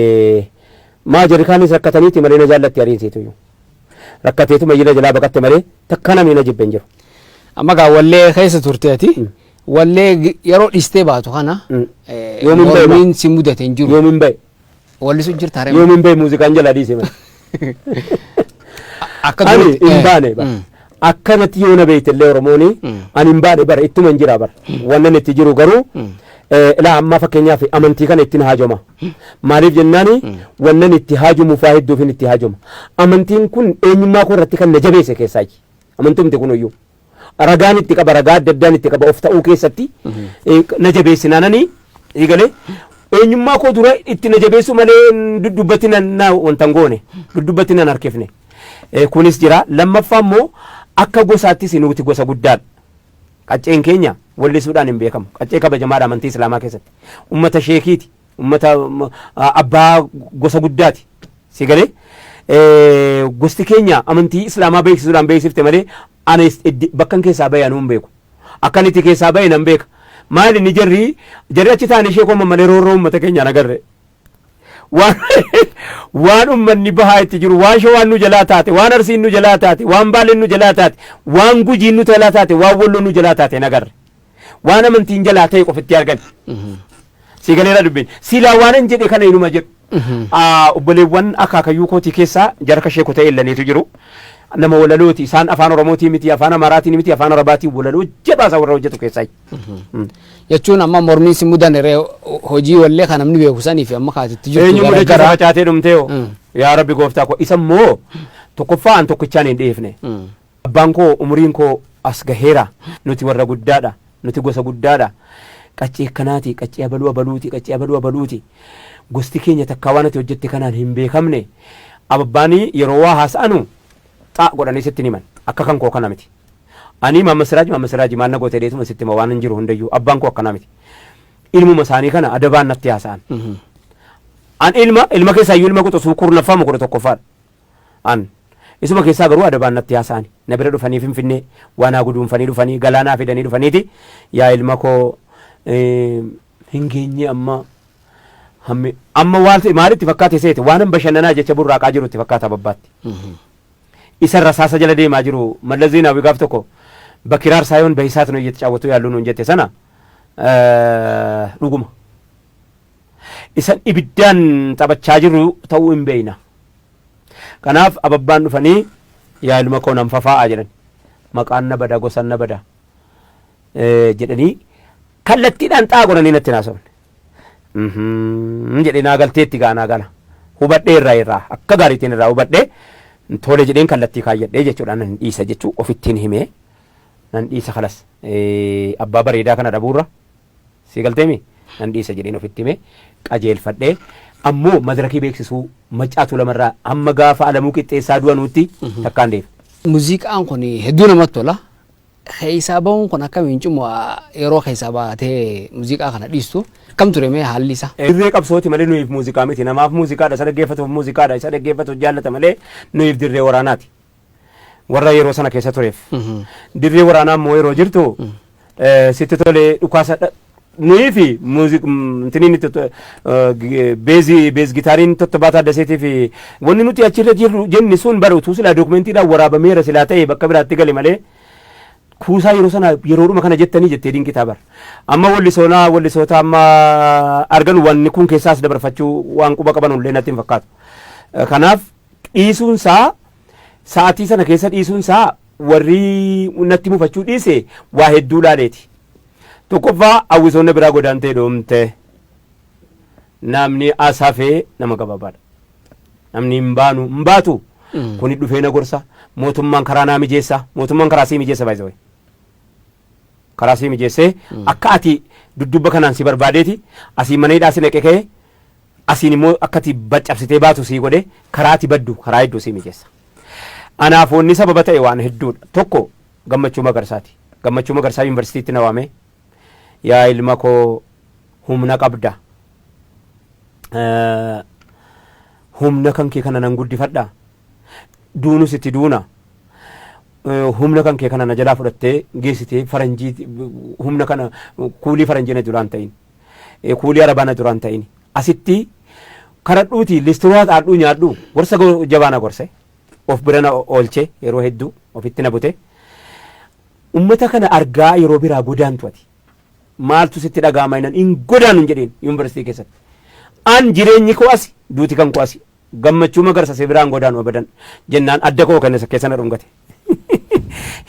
maa jarri kaanis rakkataniiti malee na jaallatti ariinsiituyyuu. Rakkateetu mayyila jalaa baqatte malee takka namni na jibbe hin jiru. Amma gaa wallee keessa turte ati, wallee yeroo dhiistee baatu kana Yoomiin bahe? Mormiin si mudate hin jiru? Yoomiin bahe? Wallisu jirta haree? Yoomiin bahe? Muuziqaan jalaa dhiise malee. Akka Ani duritti hin baane bara. Akkanatti yoo na beekte illee Oromooni ani hin baane bara, ittuma hin jira bara. Wannan itti jiru garuu ilaa ammaa fakkeenyaaf amantii kana ittiin haajoma. Maaliif jennaani, wannan itti haajomu faa hedduufin itti haajoma. Amantiin kun eenyummaa koo irratti kan na jabeesse keessaayi. Amantumti kun iyyuu. Ragaan itti qaba, ragaa adda addaan itti qaba, of ta'uu keessatti na jabeessinaananii eegalee eenyummaa koo dura itti na jabeessu malee duddubbatti na wanta hin goone, duddubbatti nan harkifne. Kunis jira. Lammaffaa immoo akka gosaattis nuti gosa guddaadha. Qacceen keenya wallisuudhaan hin beekamu. Qaccee kabajamaadha amantii Islaamaa keessatti. Ummata sheekiiti. Ummata abbaa gosa guddaati. Si galee, gosti keenya amantii Islaamaa beeksisuudhaan beeksifte malee ana bakkan keessaa bahe anuu hin beeku. Akkan itti keessaa bahe nan beeka. Maali inni jarri achi taa'anii ishee koo malee roorroo uummata keenyaan agarre. Waan uummanni bahaa itti jiru, waan Shawaan nu jalaa taate, waan Arsiin nu jalaa taate, waan Baaleen nu jalaa taate, waan Gujiin nu jalaa taate, waan Walloon nu jalaa taate hin agarre. Waan amantiin jalaa ta'e qofitti argan. Si galeera dubbiin. Silaa waan hin jedhe kana inuma jedhu. Obboleewwan akaakayyuu kootii keessaa jarka sheekota eelaniitu jiru. Nama walalooti. Isaan afaan Oromootii miti, afaan Amaaraatiin miti, afaan Arabaatiin walaloo jabaa isaa warra hojjetu keessaa. Jechuun amma mormiin si mudan ree hojii wallee kan namni beeku sanii fi amma kaatitti jirtu Eenyu mudachiisa? garagara. Facaatee dhumtee hoo? Yaa Rabbi gooftaa koo, isa immoo tokkoffaa an tokkichaan hin dhiifne. Abbaan koo umuriin koo as gaheera. Nuti warra guddaadha. Nuti gosa guddaadha. Qaccee akkanaati, qaccee abaluu abaluuti, qaccee abaluu abaluuti. Gosti keenya takkaa waan ati hojjette kanaan hin beekamne. Abbaanii yeroo waa haasa'anu xaa godhanii sitti himan. Akka kan koo kana miti. Ani Maamma Siraaj, Maamma Siraaj maal na goote dheetuma sitti hima waan hin jiru hundayyuu. Abbaan koo akkanaa miti. Ilmuma isaanii kana adabaan natti haasa'an. An ilma keessaa iyyuu ilma quxisuu 10ffaa 11ffaadha. An isuma keessaa garuu adabaan natti haasa'an. Na bira dhufanii Finfinnee waan haa guduunfanii dhufanii galaanaa fidanii dhufaniiti, "Yaa ilma koo, hin geenye amma hammi amma." Waan maalitti fakkaate seete? Waan bashannanaa jecha burraaqaa jiru itti fakkaata babbaatti. Isa rasaasa jala deemaa jiru Mallas Zeenaawii gaaf tokko በክራር ሳይሆን በእሳት ነው እየተጫወቱ ያሉ ነው jette sana dhuguma. Isan ibiddaan taphachaa jirru ta'uu hin beeyna. Kanaaf ababbaan dhufanii, "Yaa ilma koo, nan fafaa'a," jedhan. "Maqaan na bada, gosaan na bada," jedhanii kallattiidhaan xaa godhanii natti naasofne. Jedhee naa galteetti gaa naa gala. Hubadhee irraa akka gaariitiin irraa hubadhee, tole jedheen kallattii kaayyadhee jechuudha. Nan dhiisa jechuu ofittiin himee nan dhiisa. Kalas abbaa bareedaa kana dhabuurra si galteemi nan dhiisa jedheen ofitti himee qajeelfadhee, ammoo madirakii beeksisuu Maccaatu lamarraa hamma gaafa Alamuu Qixxeessaa du'anuutti takkaan deema. Muuziqaan kun hedduu namatti tola. Keessaa bahuun kun akkamiin cimu, yeroo keessaa baatee muuziqaa kana dhiistu akkam ture mee haalli isaa? Dirree qabsooti malee nuyiif muuziqaa miti. Namaaf muuziqaadha, isa dhaggeeffatuuf muuziqaadha, isa dhaggeeffatuuf jaallata malee nuyiif dirree waraanaati. Warra yeroo sana keessa tureef. Dirree waraanaa immoo yeroo jirtu sitti tolee dhukaasa nuyii fi muuziqaa beezii bass gitaariin Tottobaa Taaddaseetii fi wanni nuti achirra jirru jenni sun bara utuu silaa dookumentiidhaan waraabameera silaa ta'e bakka biraatti gale malee kuusaa yeroo sana yeroodhuma kana jettanii jettee dinqitaa bara. Amma wallisoonaa wallisoota amma argan wanni kun keessaas dabarfachuu waan quba qaban illee natti hin fakkaatu. Kanaaf dhiisuunsaa, sa'aatii sana keessa dhiisuunsaa, warri natti mufachuu dhiise waa hedduu laaleeti. Tokkoffaa, hawwisoonni biraa godaantee dhoomte, namni as hafee nama gabaabaadha. Namni hin baanu hin baatu. Kuni dhufee na gorsa, mootummaan karaa naa mijeessa, mootummaan karaa sii mijeessa baay'ee. Karaa sii mijeessee akka ati dudduuba kanaan si barbaadeeti asii mana hidhaa si naqe ka'ee, asiin immoo akka ati baccabsitee baatu sii godhe, karaa ati baddu karaa hedduu sii mijeessa. Anaaf wanni sababa ta'e waan hedduudha. Tokko Gammachuu Magarsaati. Gammachuu Magarsaa yuunivarsiitiitti na waame. "Yaa ilma koo, humna qabda. Humna kan kee kana nan guddifadha. Duunus itti duuna. Humna kan kee kana na jalaa fudhattee geessitee faranjii, humna kana kuulii faranjii na duraan ta'in. Kuulii arabaa na duraan ta'in. Asitti karadhuuti listiroo haadhuu nyaadhu," gorsa jabaa na gorse. Of bira na oolche, yeroo hedduu ofitti na bute. "Ummata kana argaa yeroo biraa godaantu ati. Maaltu sitti dhaga'ama?" Jennaan, "Hin godaanu," hin jedheen yuunivarsiitii keessatti. "An jireenyi koo asi, duuti kan koo asi. Gammachuu Magarsa si biraan godaanu abadan," jennaan adda koo kenna keessa na dhungate.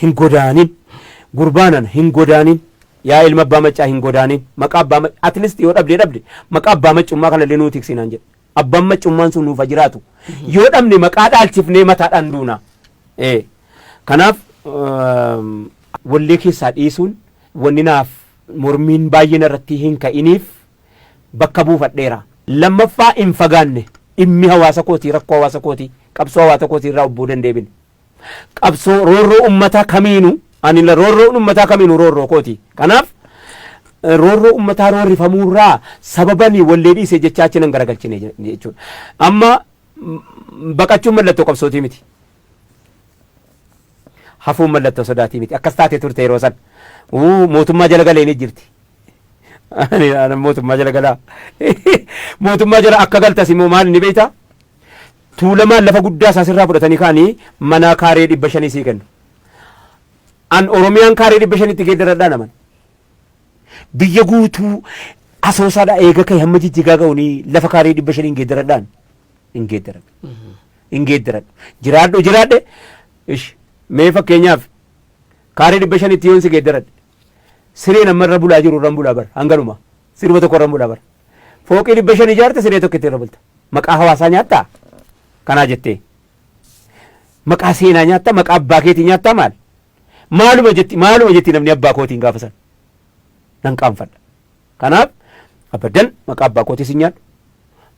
"Hin godaanin gurbaanan, hin godaanin, yaa ilma abbaa Maccaa, hin godaanin. Maqaa abbaa, at least yoo dhabde dhabde, maqaa abbaa maccummaa kanallee nuu tiksinaan," jedhe. "Abbaan maccummaan sun nuuf haa jiraatu. Yoo dhabne maqaa dhaalchifnee mataadhaan duuna." Kanaaf wallee keessaa dhiisuun wanni naaf mormiin baay'een irratti hin ka'iniif bakka buufadheera. Lammaffaa, hin fagaanne. Dhimmi hawaasa kootii, rakkoo hawaasa kootii, qabsoo hawaasa kootii irraa obbuu dandeebine. Qabsoo roorroo ummataa kamiinuu, ani roorroo ummataa kamiinuu roorroo kooti. Kanaaf roorroo ummataa roorrifamuurraa sababani wallee dhiise jechaa achi nan garagalchine jechuudha. Amma baqachuun mallattoo qabsootii miti. Hafuun mallattoo sodaatii miti. Akkas taatee turte yeroo san. Mootummaa jala galee ni jirti. Ani mootummaa jala galaa. Mootummaa jala akka galtas immoo maal ni beektaa? Tuulamaan lafa guddaa isaa sirraa fudhatanii kaanii mana kaaree 500 sii kennu. An Oromiyaan kaaree 500tti geeddaradhaa naman. Biyya guutuu Asoosaadhaa eega ka'e hamma Jijjigaa ga'uunii lafa kaaree 500n geeddaradhaan hin geeddaradhu. Hin geeddaradhu. Jiraadhu jiraadhe ish mee fakkeenyaaf kaaree 500tti yoon si geeddaradhe, sireen amma irra bulaa jiru irraan bulaa bara, hanganuma sirba tokko irraan bulaa bara. Fooqii 500 ijaarte, siree tokko itti irra bulta. Maqaa hawaasaa nyaattaa? Kanaa jettee. Maqaa seenaa nyaattaa? Maqaa abbaa keetii nyaattaa? Maal? Maaluma jetti, maaluma jetti namni abbaa kootiin gaafa san? Nan qaanfadha. Kanaaf abadan maqaa abbaa kootii sin nyaadhu.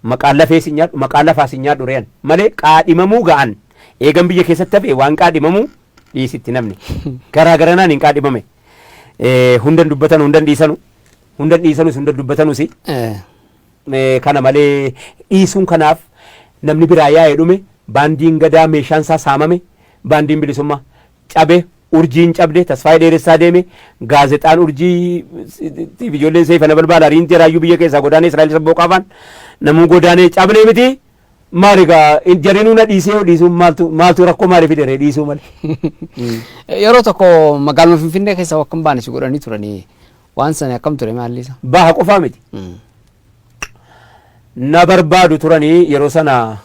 Maqaa lafee sin nyaadhu, maqaa lafaa sin nyaadhu re'an malee qaadhimamuu ga'an. Eegan biyya keessatti hafe waan qaadhimamuu dhiisitti namni. Garaa garanaan hin qaadhimame. Hundan dubbatan, hundan dhiisanu. Hundan dhiisanus, hundan dubbatanus. Kana malee dhiisuun kanaaf namni biraa yaa'ee dhume, baandiin Gadaa meeshaan isaa saamame, baandiin bilisummaa cabe, Urjiin cabde, Tasfaayee Dheeressaa deeme, gaazexaan Urjii ijoolleen Seefana balbaala riinti raayyuu biyya keessaa godaanee Israa'el sabboo qaafaan namuu godaanee cabnee miti. Maal egaa, jarinuu na dhiisee yoo dhiisuun maaltu rakkoo maalii fidere dhiisuu malee. Yeroo tokko magaaluma Finfinnee keessa akka hin baane si godhanii turanii, waan sana akkam ture, maalli isa? Baha qofaa miti. Na barbaadu turanii yeroo sana.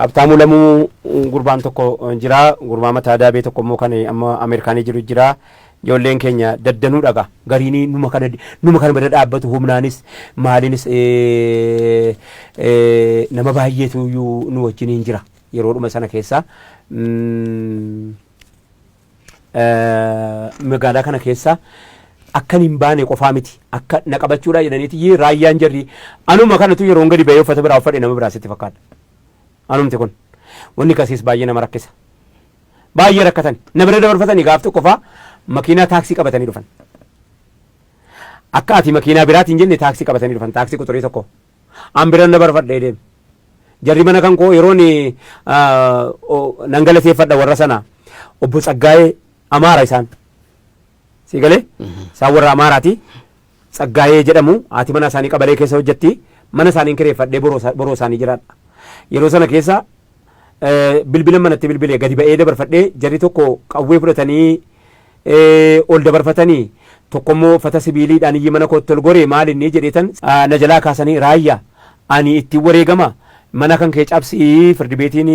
Abtaamuu Lamuu gurbaan tokko jira, gurbaa mataa daabee tokko immoo kan amma Ameerikaanii jiru jira. Ijoolleen keenya daddanuu dhaga gariinii numa kana bira dhaabbatu, humnaanis maaliinis nama baay'eetu iyyuu nu wajjiniin jira yeroodhuma sana keessa. Magaalaa kana keessa akkan hin baane qofaa miti, akka na qabachuudha jedhaniiti raayyaan jarri anuma kanatu yeroon gadi bahee uffata biraa uffadhe nama biraa sitti fakkaata. Anumti kun wanni kasiis baay'ee nama rakkisa. Baay'ee rakkatan, na bira dabarfatanii gaaf tokko faa makiinaa taaksii qabatanii dhufan. Akka ati makiinaa biraatiin jenne taaksii qabatanii dhufan, taaksii quxurii tokko. An biran dabarfadhee deeme. Jarri mana kan koo yeroon nan galateeffadha warra sana, obbo Tsaggaayee Amaara isaan. Si galee? Isaan warra Amaaraati. Tsaggaayee jedhamu, haati mana isaanii qabalee keessa hojjetti. Mana isaaniin kireeffadhee boroo isaanii jiraadha. Yeroo sana keessa bilbila manatti bilbilee gadi ba'ee dabarfadhee, jarri tokko qawwee fudhatanii ol dabarfatanii, tokkommoo uffata sibiiliidhaan iyyi mana kootti ol goree maal inni jedheetan na jalaa kaasanii, "Raayyaa, ani ittiin wareegama, mana kan kee cabsii firdi beetiin"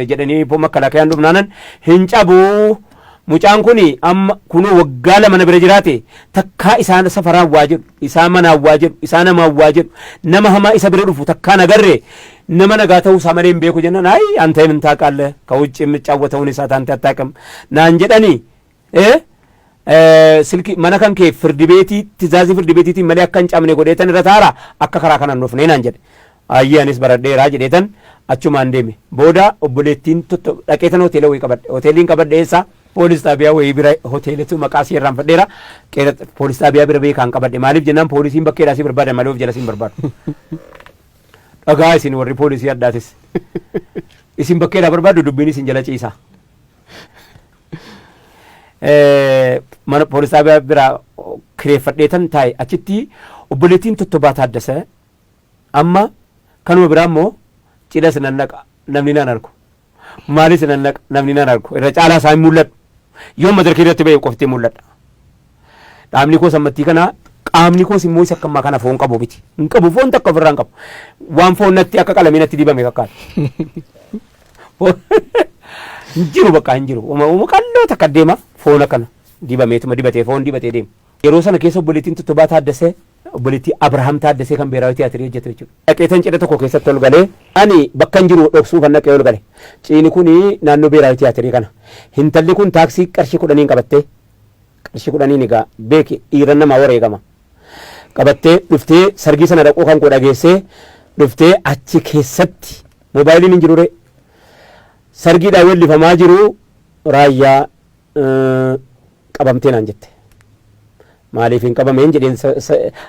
jedhanii makkalaakayaan dhufnaanan, "Hin cabuu, mucaan kun amma kunoo waggaa 2 na bira jiraate, takkaa isaan safaraan waa jedhu, isaa manaan waa jedhu, isaa namaan waa jedhu, nama hamaa isa bira dhufu takkaa nagarre, nama nagaa ta'uu isaa malee hin beeku" jennaan, "አይ አንተ ምን ታውቃለህ? ከውጭ የምጫወተውን እሳት አንተ አታውቅም" naan jedhanii, silki mana kan kee firdi beetii tizaazii firdi beetiitiin malee akka hin cabne godheetan irra taara, akka karaa kanaan dhufnee naan jedhe. Ayyee, anis baradheeraa jedheetan achumaan deeme. Booda obboleettiin dhaqeetan hoteela wayii qabadhe. Hoteeliin qabadhe eessa? Poolis xaabiyaa wayii bira hoteelatu, maqaa isii irraanfadheera. Poolis xaabiyaa bira beekaan qabadhe. Maaliif jennaan, poolisiin bakkeedhaa si barbaadan malee of jala si hin barbaadu. Dhagaa, isin warri poolisii addaatis. Isin bakkeedhaa barbaadu, dubbiin isin jala ciisa. Mana poolis xaabiyaa bira kireeffadheetan taa'e. Achitti obboleettiin Tottobaa Taaddasee amma kanuma biraa immoo cidhas nan naqa, namni nan argu. Maalis nan naqa, namni nan argu. Irra caalaa isaa hin mul'adhu. Yoo madarkii irratti ba'e qoftee mul'adha. Dhaabni koos ammattii kana, qaamni koos immoo isa akkammaa kana foon qabu miti. Hin qabu, foon takka ofirraa hin qabu. Waan foon natti akka qalamii natti dibame fakkaata. Hin jiru, bakka hin jiru. Uma qalloo takka deema, foon akkana dibameetuma dibatee, foon dibatee deema. Yeroo sana keessa obboleettiin Tottobaa Taaddasee, obboleettii Abrahaam Taaddasee kan Beeraawi Tiyaatirii hojjetu jechuudha. Dhaqeetan cidha tokko keessatti ol galee, ani bakka hin jiru dhoksuu kan dhaqee ol gale. Ciini kuni naannoo Beeraawi Tiyaatirii kana. Intalli kun taaksii qarshii 10n qabattee, qarshii 10n egaa beeki, dhiira namaa wareegama. Qabattee dhuftee, sargii sana dhaquu kan koo dhageessee dhuftee, achi keessatti moobaayiliin hin jiru ree. Sargiidhaan weellifamaa jiru, "Raayyaa qabamtee" naan jette. Maaliif hin qabameen jedheen,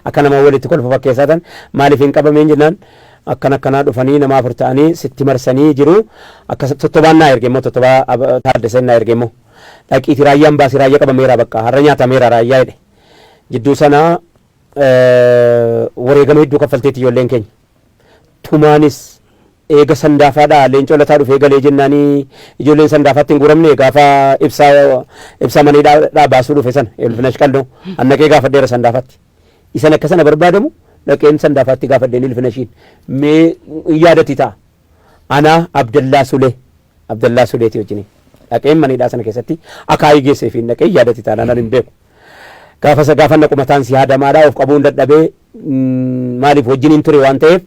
akka nama walitti kolfa fakkeessaa tan, maaliif hin qabameen jennaan, akkan akkanaa dhufanii nama afur ta'anii sitti marsanii jiru, akka Tottobaan naa erge immoo, Tottobaa Taaddaseen naa erge immoo, "Dhaqiiti raayyaan baasi, raayyaa qabameera, bakka har'a nyaatameera raayyaa" jedhe. Jidduu sana wareegama hedduu kaffalteetti ijoolleen keenya. Tumaanis eega Sandaafaadhaa Leencoo Lataa dhufee galee jennaanii ijoolleen Sandaafaatti hin guuramne, gaafa ibsaa ibsaa maniidhaa baasuu dhufe sana Ilfinash Qalloo annaqee gaafadheera Sandaafaatti. Isan akka sana barbaadamu dhaqeen Sandaafaatti gaafadheen Ilfinashiin mee hin yaadatti ta'a. Anaa Abdallaa Sulee, Abdallaa Suleeti wajjiniin dhaqeen maniidhaa sana keessatti akaayii geessee fi dhaqee, yaadatti ta'a, nan hin beeku. Gaafa isa gaafa naqu mataan si haadamaadhaa, of qabuun dadhabee, maaliif wajjiniin ture waan ta'eef,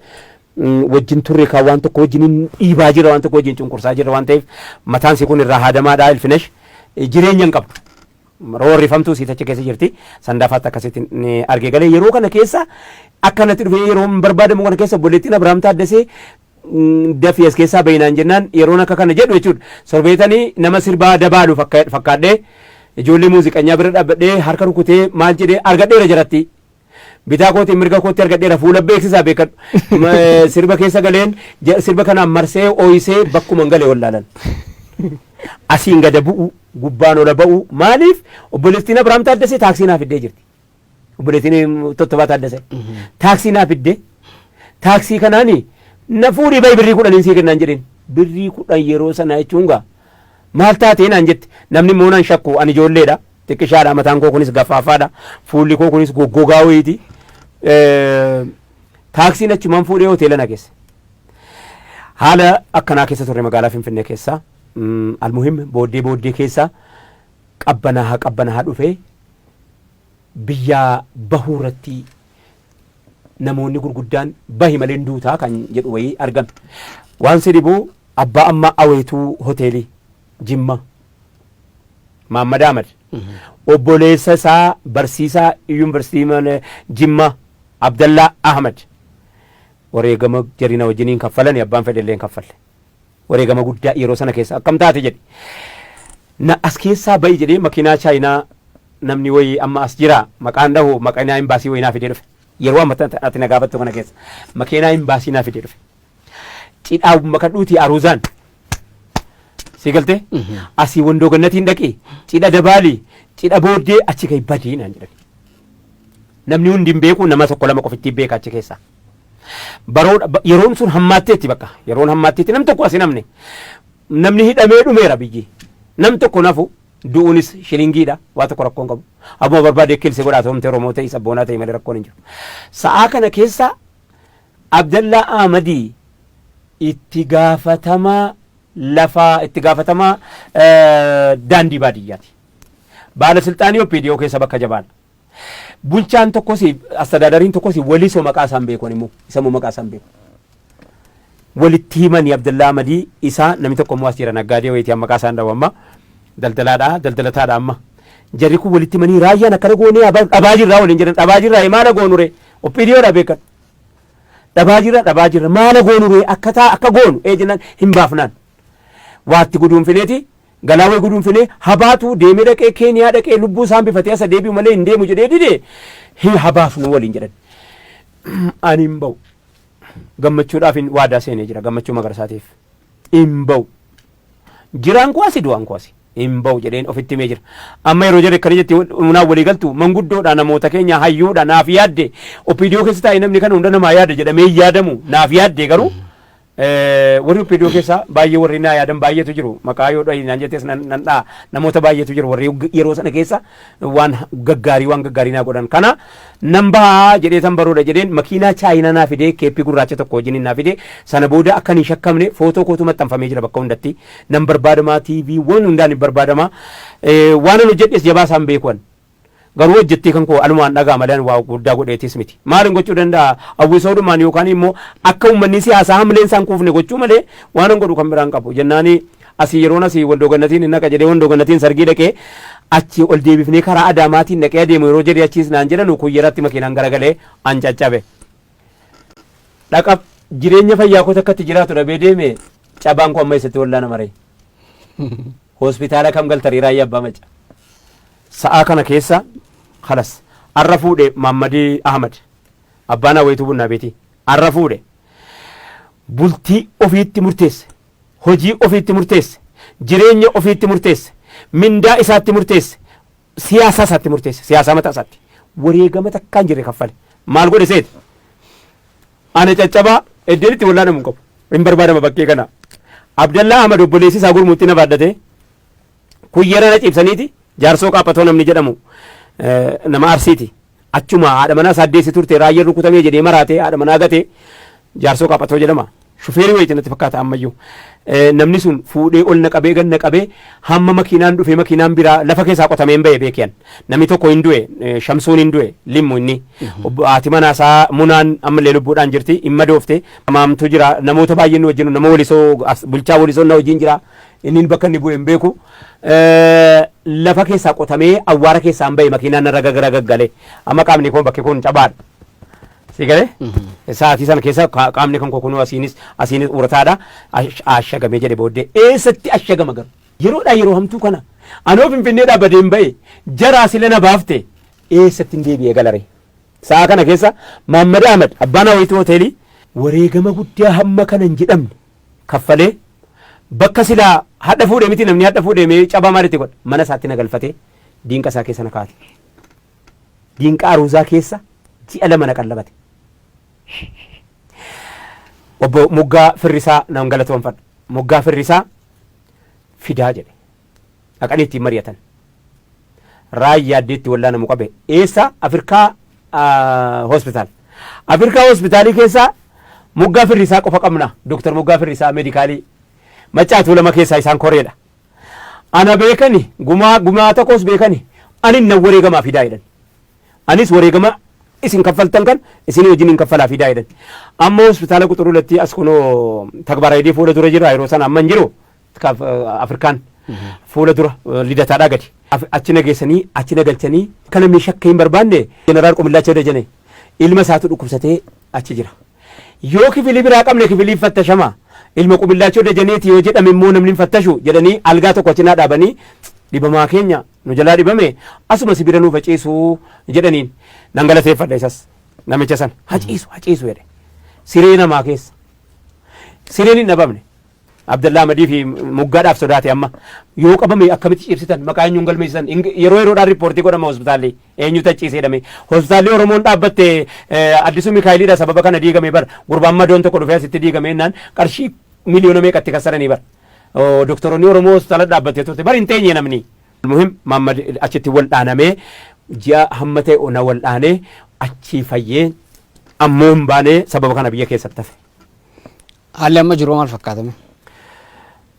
wajjin turre kan waan tokko wajjiniin dhiibaa jira, waan tokko wajjin cunqursaa jira waan ta'eef, mataan si kun irraa haadamaadhaa. Ilfinesh jireenya hin qabdu. Roorrifamtuu siit achi keessa jirti. Sandaafaatti akkasitti argee galee. Yeroo kana keessa akkanatti dhufee, yeroo hin barbaadamu kana keessa obboleettiin Abiraam Taaddasee "Dafii as keessaa bayinaan" jennaan, yeroon akka kana jedhu jechuudha. Sorbeetanii nama sirbaa dabaalu fakkaadhee ijoollee muuziqanyaa bira dhaabbadhee harka rukutee maal jedhee argadheera jaratti. Bitaa kootiin mirga kootti argadheera, fuula beeksisaa beekadhu. Sirba keessa galeen sirba kanaan marsee ooyisee bakkuma hin galee wallaalan. Asiin gada bu'u, gubbaan ola ba'u, maaliif obboleettiin Abiraam Taaddasee taaksii naa fiddee jirti. Obboleettiin Tottobaa Taaddasee. Taaksii naa fiddee, taaksii kanaani Na fuudhii bahi, birrii 10n sii kennaan jedheen. Birrii 10 yeroo sana jechuun gaa maal taatee naan jette. Namni immoo nan shakku, ani ijoolleedha. Xiqqishaadha, mataan koo kunis gaffaafaadha. Fuulli koo kunis goggogaa wayiiti. Taaksiin achumaan fuudhee hoteela na geesse. Haala akkanaa keessa turre magaalaa Finfinnee keessa. Almuhim, booddee booddee keessa qabbanaahaa qabbanaahaa dhufee biyyaa bahuu irratti namoonni gurguddaan bahi malee hin duutaa kan jedhu wayii argame. Waan si dhibu, abbaa amma Aweetuu hoteelii Jimma Maammad Ahmad, obboleessa isaa barsiisaa yuunivarsiitii Jimma Abdallaa Ahmad, wareegama jarina wajjiniin kaffalani, abbaan fedhe illee hin kaffalle. Wareegama guddaa yeroo sana keessa akkam taate jedhe. Na as keessaa ba'i jedhee makiinaa Chaayinaa namni wayii amma as jira, maqaan dhahu, makiinaa imbaasii wayii naa fidee dhufe. Yeroo amma ati na gaafattu kana keessa makiinaa imbaasii naa fidee dhufe. Cidhaa makadhuutii aruuzaan si galtee asii Wandoo Gannatiin dhaqi, cidha dabaalii, cidha booddee achi gahi, badii naan jedhan. Namni hundi hin beeku, nama tokko lama qofittii beeka achi keessaa. Baroo yeroon sun hammaatteetti, bakka yeroon hammaatteetti nam tokko as hin hamne. Namni hidhamee dhumeera biyyi. Nam tokko nafu du'uunis shilingiidha, waa tokko rakkoon qabu. Abbuma barbaade kilse godhaa, toomte Oromoo ta'e sabboonaa ta'e malee rakkoon hin jiru. Sa'aa kana keessa Abdallaa Ahmadii itti gaafatamaa lafaa, itti gaafatamaa daandii baadiyyaati. Baala silxaanii OPDO keessa bakka jabaadha. Bulchaan tokkos, astadaadariin tokkos, Walisoo, maqaa isaan beekuun immoo isa immoo maqaa isaan beeku. Walitti himanii Abdallaa Ahmadii isaa, namni tokko immoo as jira, naggaadee wayitii, amma maqaa isaan dhawu, amma daldalaadha, daldalataadha amma. Jarri kun walitti himanii, raayyaan akkana goonee dhabaa jirraa waliin jedhan, dhabaa jirraa, maala goonure, OPDOdha beekan. Dhabaa jirra, dhabaa jirra, maala goonure, akka taa akka goonu ee jennaan, hin baafnaan. Waatti guduunfineeti galaa wayi guduunfinee habaatu deemee dhaqee Keeniyaa dhaqee lubbuu isaan bifatee asa deebi'u malee hin deemu jedhee dide, hin habaafnu waliin jedhan. Ani hin ba'u. Gammachuudhaaf hin waadaa seenee jira, Gammachuu Magarsaatiif. Hin ba'u. Jiraan koo asi, du'aan koo asi. Hin ba'u jedheen ofitti himee jira. Amma yeroo jedhe akkana jetti, munaan walii galtu, manguddoodha, namoota keenya hayyuudha, naaf yaadde. OPDO keessa taa'ee namni kana hunda namaa yaada jedhamee hin yaadamu, naaf yaadde. Garuu warri OPDO keessa baay'ee warri naa yaadan baay'eetu jiru. Maqaa yoo dhahi naan jettes nan dha'a. Namoota baay'eetu jiru warri yeroo sana keessa waan gaggaarii, waan gaggaarii naa godhan. Kana nan bahaa jedhee tan baroodha jedheen, makiinaa Chaayinaa naa fidee, keeppii gurraacha tokko wajjin naa fidee. Sana booda akka hin shakkamne footoo kootu maxxanfamee jira bakka hundatti. Nan barbaadamaa, TV waan hundaan hin barbaadamaa. Waan an hojjedhes jabaa isaan beekuan. Garuu hojjettee kan koo alumaan dhagaa malee ani waa guddaa godheetis miti. Maalin gochuu danda'a? Hawwisoodhumaan yookaan immoo akka uummanni siyaasaa hamleen isaan kuufne gochuu malee waan an godhu kan biraan qabu. Jennaani asii yeroon asii Wandoo Gannatiin hin naqa jedhee, Wandoo Gannatiin sargii dhaqee, achi ol deebifnee karaa Adaamaatiin dhaqee adeemu yeroo jedhee, achiis naan jedhanu Kuyyeratti makiinaan garagalee an caccabe. Dhaqa jireenya fayyaa koo takka itti jiraatu dhabee deeme, cabaan koo amma eessatti wallaana maree? Hospitaala kam galtarii, Raayyaa Abbaa Macca? Sa'aa kana keessa kalas arra fuudhe Maammadii Ahmad, abbaan Aweetuu Bunnaa Beetii, arra fuudhe, bultii ofiitti murteesse, hojii ofiitti murteesse, jireenya ofiitti murteesse, mindaa isaatti murteesse, siyaasaa isaatti murteesse, siyaasaa mataa isaatti wareegama takkaan jirre kaffale. Maal godhe seete? Ana caccabaa iddeen itti wallaanamu hin qabu, hin barbaadama bakkee kana. Abdallaa Ahmad obboleessi isaa gurmuutti na baadhate, Kuyyera na ciibsaniiti, Jaarsoo Qaaphatoo namni jedhamu nama Arsiiti. Achuma haadha manaa isaa deessi turte, raayyaan rukutamee jedhee maraatee haadha manaa gatee, Jaarsoo Qaaphatoo jedhama. Shufeerii wayiiti natti fakkaata ammayyuu. Namni sun fuudhee ol na qabee, gad na qabee, hamma makiinaan dhufee, makiinaan biraa lafa keessaa qotamee hin bahe beekiyan. Namni tokko hin du'e, Shamsuun hin du'e, Limmu inni. Haati manaa isaa Munaan ammallee lubbuudhaan jirti, hin madoofte. Maamtu jira, namoota baay'een nu wajjin, nama Walisoo, bulchaa Walisoo na wajjin jira. Inni bakka inni bu'e hin beeku. Lafa keessaa qotamee awwaara keessaa hin bahe, makiinaan narra gaggale. Amma qaamni koo bakki kun cabaadha. Si galee? Sa'aatii sana keessa qaamni kan koo kunuu asiinis asiinis urataadha. Ashagamee jedhe booddee. Eessatti ashagama garuu? Yeroodhaa yeroo hamtuu kana. Anoo Finfinneedhaa badeen ba'e, jaraa sila na baafte, eessatti hin deebi'ee galare? Sa'a kana keessa Maammad Ahmad, abbaan Hawayituu hoteelii, wareegama guddaa hamma kana hin jedhamne kaffalee, bakka silaa hadha fuudhee miti, namni hadha fuudhee mee cabaa maalitti godha, mana isaatti na galfatee diinqa isaa keessa na kaa'ate. Diinqa aruuzaa keessa ji'a 2 na qallabate. Obbo Muggaa Firrisaa nan galatoonfadha. Muggaa Firrisaa fidaa jedhe. Dhaqanii ittiin mari'atan. Raayyaa addeetti wallaanamu qabe. Eessa? Afrikaa hospitaal. Afrikaa hospitaalii keessaa Muggaa Firrisaa qofa qabna. Dooktar Muggaa Firrisaa meedikaalii. Maccaa Tuulama keessaa isaan koreedha. Ana beekani, gumaa gumaa tokkos beekani, ani nan wareegamaa fidaa jedhan. Anis wareegama isin kaffaltan kan isin wajjin hin kaffalaa fidaa jedhan. Amma hospitaala Quxuruulatti as kunoo Tagbaaraayidii fuula dura jira, yeroo sana amma hin jiru, Afrikaan fuula dura Lidataadhaa gadi. Achi na geessanii, achi na galchanii, akka namni shakkii hin barbaanne Jeneraal Qumillaachoo Dajane ilma isaatu dhukkubsatee achi jira. Yoo kifilii biraa qabne kifiliin fattashama. Ilma Qumillaachoo Dajaneeti yoo jedhame immoo namni hin fattashu jedhanii algaa tokko achi naa dhaabanii, dhibamaa keenya nu jalaa dhibame asuma si bira nuuf haciisu jedhaniin. Nan galateeffadha isas, namicha sana. Haciisu haciisu jedhe. Siree namaa keessa. Sireen hin dhabamne. Abdallaa Ahmadii fi Muggaadhaaf sodaate, amma yoo qabame akkamitti cibsitan, maqaa eenyuun galmeessisan? Yeroo yeroodhaan riippoortii godhama, hospitaalli eenyutu achiisee jedhame. Hospitaalli Oromoon dhaabbatte Addisuu Mikaayiliidha, sababa kana diigame bar. Gurbaan madoon tokko dhufee asitti diigame jennaan qarshii miliyoona meeqatti kassaranii bar. Doktoroonni Oromoo hospitaala dhaabbattee turte bar, hin teenye namni. Muhim Mahammad achitti wal dhaanamee ji'a hamma ta'e ona wal dhaanee achii fayyee, ammoo hin baanee, sababa kana biyya keessatti hafe. Haalli amma jiru maal fakkaatame?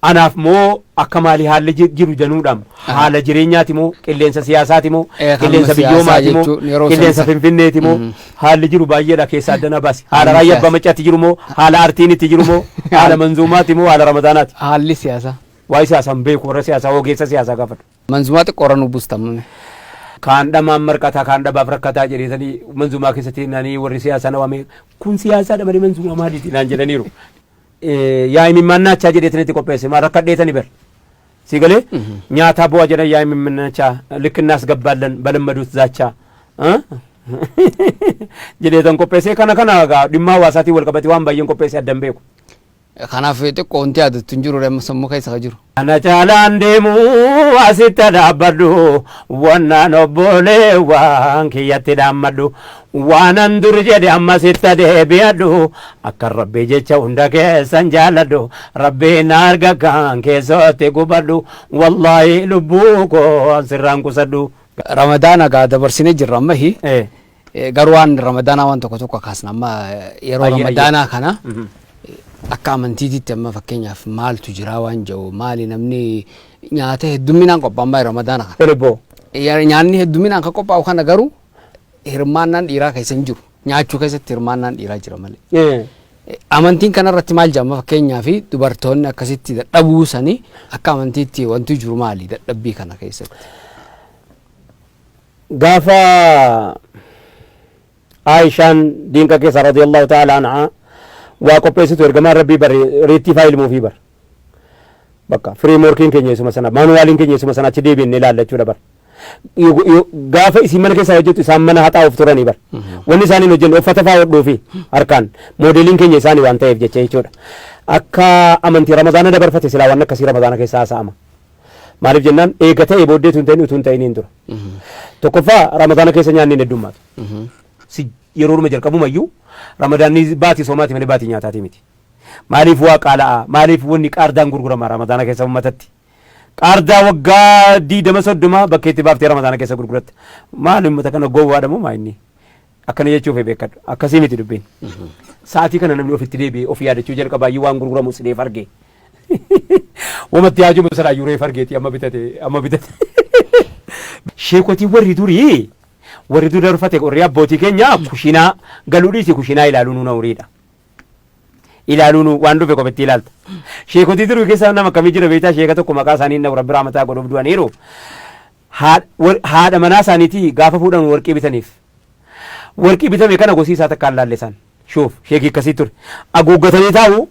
Anaaf moo akka maali haalli jiru danuudhaam? Haala jireenyaati moo, qilleensa siyaasaati moo, qilleensa kanuma siyaasaa biyyoomaati moo, jechuun yeroo qilleensa Finfinneeti moo? Haalli jiru baay'eedha, keessaa addana baasi. Haala Haalli raayyaa abbaa siyaasa. Maccaatti jiru moo, haala artiin itti jiru moo, haala manzuumaati moo, haala Ramadaanaati? Haalli siyaasaa. Waa'ee siyaasaa hin beeku, warra siyaasaa, ogeessa siyaasaa gaafadhu. Manzumaa xiqqoorra nu buustamame. Kaan dhamaan marqataa, kaan dhabaaf rakkataa jedheetanii manzumaa keessatti naanii warri siyaasaa na waamee, kun siyaasaadha malee manzumaa maaliiti naan jedhaniiru. Yaa imimmaannaachaa jedheetanii itti qopheesse, maal rakkadheetanii bar. Si galee nyaataa bu'aa jedhan, yaa imimmaannaachaa ልክ እናስገባለን በለመዱት ዛቻ jedheetan qopheesse. Kana egaa dhimma hawaasaatiin wal qabate waan baay'een qopheesse, addan beeku. Kanaaf xiqqoo wanti yaadattu hin jiru amma sammuu keessa ka jiru. Ana caalaan deemu asitti dhaabbadhu, wannaan obbolee waan kiyyatti dhaammadhu, waanan dur jedhe ammasitti deebi'adhu, akka Rabbii jecha hunda keessan jaaladhu, Rabbiin arga kan keessatti gubadhu, wallaahi lubbuu koo sirraan qusadhu. Ramadaana gaa dabarsinee jirra amma hi. Garuu waan Ramadaanaa waan tokko tokko kaasna amma yeroo Ayyee, ayyee. Ramadaanaa kana akka amantiititti amma fakkeenyaaf maaltu jira waan jedhu, maali namni nyaata heddumminaan qophaa'an Ramadaana kana. Erboo. Nyaanni heddumminaan kan qophaa'u kana garuu hirmaannaan dhiiraa keessa hin jiru. Nyaachuu keessatti hirmaannaan dhiiraa jira malee. Amantiin kanarratti maal jedhama? Fakkeenyaaf dubartoonni akkasitti dadhabuu sanii akka amantiitti wanti jiru maali dadhabbii kana keessatti? Gaafa Aayishaan diinqa keessa radiyallahu ta'ala anhaa waa qopheessitu, ergamaan Rabbii bar reettii faa ilmuufii bar. Bakka frameworkiin keenya isuma sana, manualiin keenya isuma sana, achi deebiin ilaalla jechuudha bar. Gaafa isin mana keessaa hojjettu isaan mana haxaa'uuf turanii bar. Wanni isaan hin hojjenne uffata faa hodhuufi harkaan, moodeliin keenya isaanii waan ta'eef jecha jechuudha. Akka amantii Ramadaana dabarfate silaa waan akkasii Ramadaana keessaa haasa'ama. Maaliif jennaan, eega ta'e booddeetu hin ta'in, utuu hin ta'in hin dura. Tokkoffaa, Ramadaana keessa nyaanni hin heddummaatu. Si yeroodhuma jalqabumayyuu Ramadaanni baatii soomaati malee baatii nyaataati miti. Maaliif waa qaala'a? Maaliif wanni qaardaan gurgurama Ramadaana keessa uummatatti? Qaardaa waggaa 20 30 bakkeetti baaftee Ramadaana keessa gurguratta. Maali uummata kana gowwaadha moo maa inni? Akkana jechuuf beekadhu. Akkasii miti dubbiin. Sa'aatii kana namni ofitti deebi'ee of yaadachuu jalqabaayyuu waan gurguramu sileef arge. Wamatti haajuma sanaayyuu reef argeeti, amma bitate, amma bitate. Sheekotii warri durii, warri dura rufate, warri abbootii keenya kushinaa galuu dhiisi, kushinaa ilaaluu nuun hawriidha. Ilaaluu nu waan dhufe kophetti ilaalta. Sheekotii durii keessa nama akkamii jira beektaa? Sheeka tokko maqaa isaanii hin dhabu, Rabbi rahmataa godhuuf, du'aniiru. Haadha manaa isaaniitii gaafa fuudhan warqii bitaniif. Warqii bitame kana gosii isaa takkaan laalle isaan. Shuuf, sheekii akkasii ture. Haguuggatanii taa'u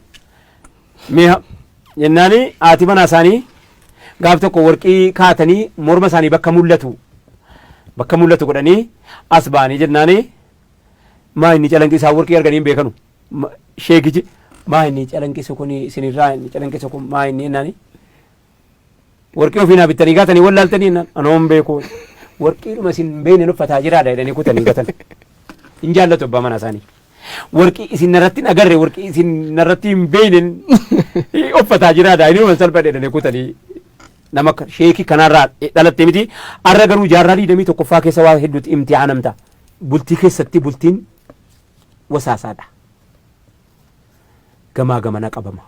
mi'a jennaani, haati manaa isaanii gaaf tokko warqii kaatanii morma isaanii bakka mul'atu godhanii as ba'anii jennaani, maa inni calanqisaa warqii arganii hin beekanu. Sheekichi, maa inni calanqisu kun isinirraa, inni calanqisu kun maa inni jennaani, warqii ofii naa bittanii gaatanii wallaaltanii jennaan, anoo hin beeku, warqiidhuma isin hin beekne uffataa jiraadha jedhanii kutanii gatan. Hin jaallatu abbaa manaa isaanii. Warqii isin narratti hin agarre, warqii isin narratti hin beeynen uffataa jiraadha. Inni waan salphadhe jedhanii kutanii nama akka sheekii kanarraa dhalatte miti. Arra garuu jaarraa 21ffaa keessa waa hedduutti imtihaanamta. Bultii keessatti bultiin wasaasaadha. Gamaa gamana qabama.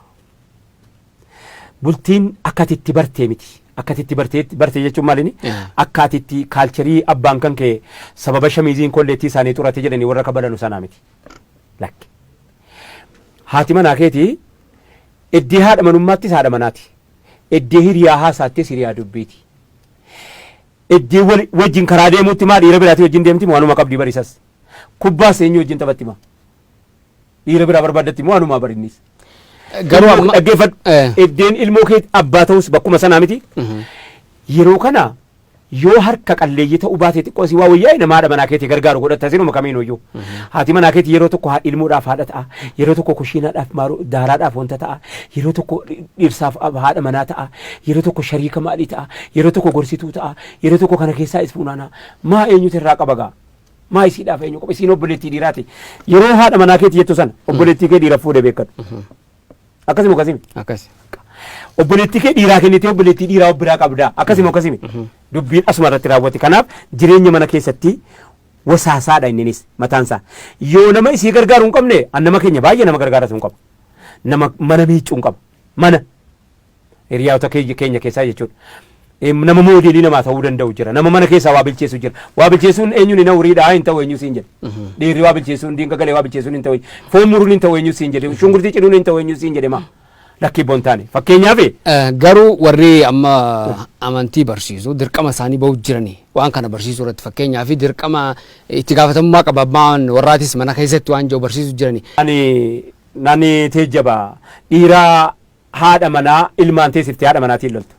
Bultiin akka ati itti bartee miti. Akka ati itti barteetti barte jechuun maal inni? Akka ati itti culture abbaan kan kee sababa shamiiziin kolleettii isaanii xurate jedhanii warra kabalanu sanaa miti. Lakki. Haati manaa keetii iddee haadha manummaattis haadha manaati. Iddee hiriyaa haasaattis hiriyaa dubbiiti. Iddee wajjin karaa deemuutti maa dhiira biraatii wajjin deemti moo anuma qabdii barisas. Kubbaas eenyu wajjin taphatti maa? Dhiira biraa barbaaddatti moo anumaa barinnis. Garuu amma Dhaggeeffadhu. Iddeen ilmoo kee abbaa ta'us bakkuma sanaa miti. Yeroo kana yoo harka qalleeyyii ta'uu baate xiqqoo si waa wayyaa nama haadha manaa keetii gargaaru godhatta sinuma kamiin iyyuu. Haati manaa keetii yeroo tokko ilmoodhaaf haadha ta'a, yeroo tokko kushiinaadhaaf maaroo daaraadhaaf wanta ta'a, yeroo tokko dhirsaaf haadha manaa ta'a, yeroo tokko shariika maalii ta'a, yeroo tokko gorsituu ta'a, yeroo tokko kana keessaa is funaana. Maa eenyutu irraa qaba gaa? Maa isiidhaaf eenyu qaba? Isiin obboleettii dhiiraati. Yeroo haadha manaa keetii jettu sana obboleettii kee dhiira fuudhee beekadhu. Akkasuma akkasimi. Akkasi. Obboleettii kee dhiiraa kennitee obboleettii dhiiraa of biraa qabdaa. Akkasuma akkasimi. Dubbiin asuma irratti raawwate. Kanaaf jireenya mana keessatti wasaasaadha inninis mataansaa. Yoo nama isii gargaaru hin qabne, an nama keenya baay'ee nama gargaaratu hin qaba. Nama mana miiccuu hin qaba. Mana hiriyaota keenya keessaa jechuudha. Nama moodeelii namaa ta'uu danda'u jira. Nama mana keessaa waa bilcheessu jira. Waa bilcheessuun eenyuun hin hawriidha hin ta'u eenyu siin jedhe. Dhiirri waa bilcheessuun, diinqa galee waa bilcheessuun hin ta'u. Foon muruun hin ta'u eenyu siin jedhe. Shunkurtii ciruun hin ta'u eenyu siin jedhe maa. Lakkii boontaane. Fakkeenyaaf Garuu warri amma amantii barsiisu dirqama isaanii bahu jiranii waan kana barsiisuu irratti, fakkeenyaaf dirqama itti gaafatamummaa qaba abbaan warraatis mana keessatti waan jiru barsiisuu jiranii. Ani nani teejjaba dhiiraa haadha manaa ilmaan teessiftee haadha manaatiin loltu.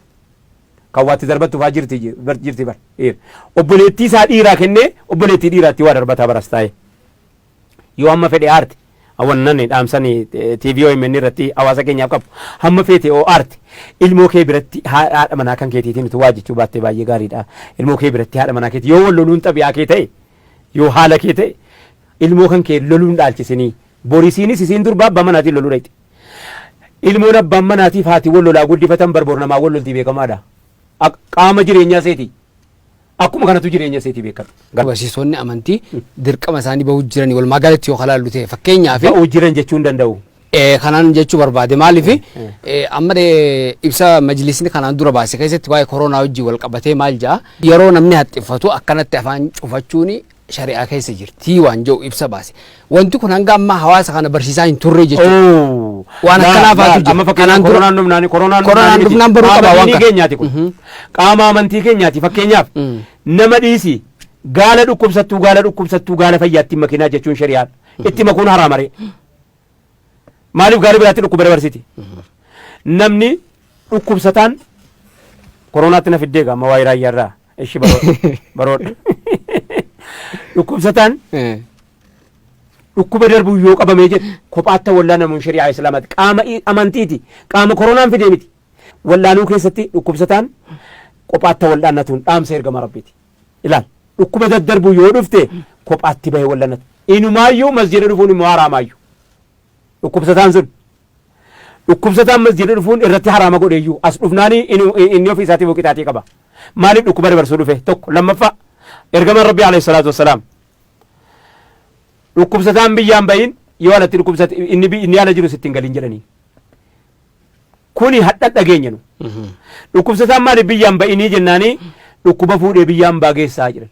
Kan waatti darbattu faa jirti jirti bar dhiira. Obboleettii isaa dhiiraa kennee obboleettii dhiiraatti waa darbataa baras taa'e. Yoo amma fedhe aarte wannan dhaamsanii TV OMN irratti hawaasa keenyaaf qabu. Hamma feete oo aarte, ilmoo kee biratti haadha manaa kan keetiitiin utuu waa jechuu baattee baay'ee gaariidha. Ilmoo kee biratti haadha manaa keetii yoo wal loluun xabi'aa kee ta'e, yoo haala kee ta'e, ilmoo kan kee loluun dhaalchisinii. Borisiinis isiin durbaa abbaa manaatiin loluu dhaqxe. Ilmoon abbaan manaatiif haati wal lolaa guddifatan barbor namaa wal loltii beekamaadha. Qaama jireenyaa seeti. Akkuma kanatu jireenya seetii beekadhu. Barsiisonni amantii dirqama isaanii bahuu jiranii walumaa galatti yoo kalaallu ta'e, fakkeenyaaf Ba'uu jiran jechuu hin danda'u. Kanaan jechuu barbaade, maaliif amma ibsa majlisni kanaan dura baase keessatti waa'ee koronaa wajjin wal qabatee maal ja'a, yeroo namni haxxiffatu akkanatti afaan cufachuun shari'aa keessa jirti waan jedhu ibsa baase. Wanti kun hanga ammaa hawaasa kana barsiisaa hin turre jechuudha. Waan akkanaa faatu jira. Amma fakkeenyaaf Kanaan dura koronaan dhufnaan koronaan Koronaan miti. dhufnaan baruu Qaama qaba waan diinii kana. keenyaati kun. Qaama amantii keenyaati. Fakkeenyaaf nama dhiisi, gaala dhukkubsattuu, gaala dhukkubsattuu gaala fayyaatti hin makinaa jechuun shari'aadha. Itti makuun haraama ree. Maaliif gaala biraatti dhukkuba dabarsiti? Namni dhukkubsataan koronaatti na fiddee amma waa'ee raayyaarraa ishi baroodha. Baroodha. Dhukkubsataan dhukkuba darbu yoo qabamee jedhu kophaatti wallaanamuun shari'aa islaamaati. Qaama amantiiti. Qaama koronaan fidee miti. Wallaanuu keessatti dhukkubsataan kophaatti wallaannatuun dhaamsa ergama rabbiiti. Ilaal, dhukkuba daddarbu yoo dhufte kophaatti bahee wallaannatu. Inumaayyuu masjida dhufuun immoo haraamaayyuu. Dhukkubsataan sun. Dhukkubsataan masjida dhufuun irratti haraama godheeyyuu as dhufnaanii inni ofii isaatiif qixaatii qaba. Maaliif dhukkuba dabarsuu dhufe? Tokko lammaffaa, ergamaan rabbii alayhi salaatu wassalaam dhukkubsataan biyyaan bahin yoo alatti dhukkubsate inni ala jiru sitti hin galin jedhanii. Kuni hadha dhageenya nu. Dhukkubsataan maaliif biyyaan ba'inii jennaanii dhukkuba fuudhee biyya ambaa geessaa jedhan.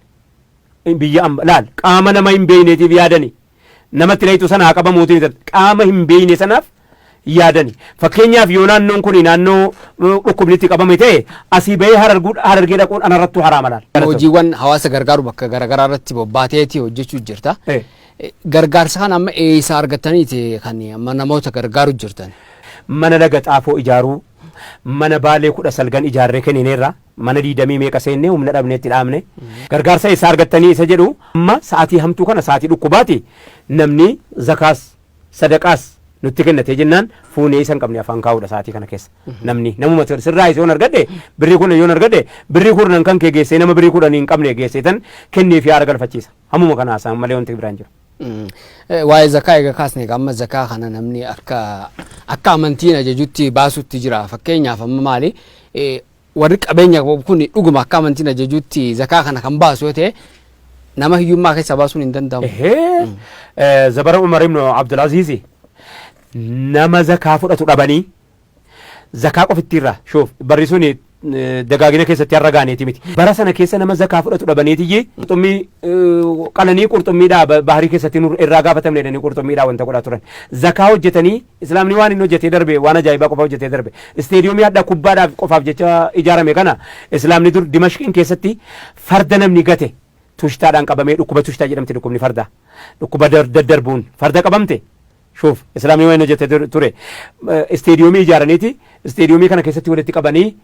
Biyya amba laal, qaama nama hin beekneetiif yaadani. Namatti dhayitu sana haa qabamuutiin qaama hin beekne sanaaf yaadani. Fakkeenyaaf yoo naannoon kun naannoo dhukkubni itti qabame ta'e asii bahee Harargee dhaquun anarrattuu haraama laal. Hojiiwwan hawaasa gargaaru bakka garaagaraa irratti bobbaateeti hojjechuu jirta. Gargaarsa kana amma eessa argataniiti kan amma namoota gargaaru jirtan? Mana Laga Xaafoo ijaaruu, mana Baalee 19 ijaarree kennineerra, mana diidamii meeqa seennee humna dhabneetti dhaabne. Gargaarsa eessaa argattanii isa jedhu, amma sa'atii hamtuu kana, sa'atii dhukkubaati, namni zakaas sadaqaas nutti kennatee jennaan fuunee isa hin qabne afaan kaa'uudha sa'atii kana keessa. Namni namuma sirraa yoon argadhe birrii 10, yoon argadhe birrii 10 kan kee geessee nama birrii 10 hin qabne geessee tan kennee fi haara galfachiisa. Hammuma kana haasa'an malee wanti biraan jiru. Waa'ee zakaa egaa kaasne, egaa amma zakaa kana namni akka amantiin ajajutti baasutti jira. Fakkeenyaaf amma maali, warri qabeenya qabu kun dhuguma akka amantiin ajajutti zakaa kana kan baasu yoo ta'e, nama hiyyummaa keessaa baasuun hin danda'amu. Ehee, zabara Umar ibn Abdulaziz nama zakaa fudhatu dhabanii, zakaa qofittiirraa shoof barri suni dagaagina keessatti har'a gaaneeti miti. Bara sana keessa nama zakaa fudhatu dhabaniitiyyi qurxummii qalanii, qurxummiidhaa baharii keessatti nu irraa gaafatamne jedhanii qurxummiidhaa wanta godhaa turan. Zakaa hojjetanii, islaamni waan inni hojjetee darbe waan ajaa'ibaa qofa hojjetee darbe. Isteediyoomii hadha kubbaadhaaf qofaaf jecha ijaarame kana, islaamni dur Dimashqiin keessatti farda namni gate tushtaadhaan qabamee, dhukkuba tushtaa jedhamti, dhukkubni fardaa. Dhukkuba daddarbuun farda qabamte. Shuuf, islaamni waan hojjetee ture. Isteediyoomii ijaaraniiti isteediyoomii kana keessatti walitti qabanii,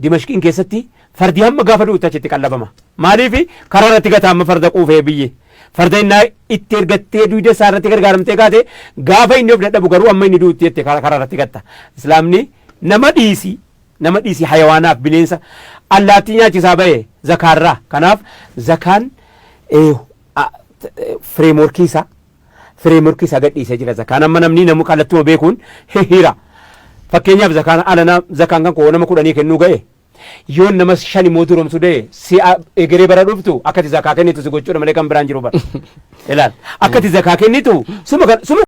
Dimashqiin keessatti fardi hamma gaafa du'utti achitti qallabama. Maaliif? Karaa irratti gataa amma farda quufee biyyi. Farda innaa itti ergattee duyda isaa irratti gargaaramtee kaate, gaafa inni of dadhabu garuu amma inni du'utti jette karaa irratti gatta. Islaamni nama dhiisi, nama dhiisi, hayawaanaaf bineensa allaattii nyaachisaa bahe zakaarraa. Kanaaf zakaan frameworkii isaa gadhiisee jira. Zakaan amma namni namu kallattuma beekuun hihira. Fakkeenyaaf zakaan alana, zakaan kan koo nama 10 kennuu ga'e, yoo nama shan immoo duromsu da'e, si egeree bara dhuftu akkati zakaa kennitu si gochuudha malee kan biraan jiru bara. Ilaal, akkati zakaa kennitu suma suma.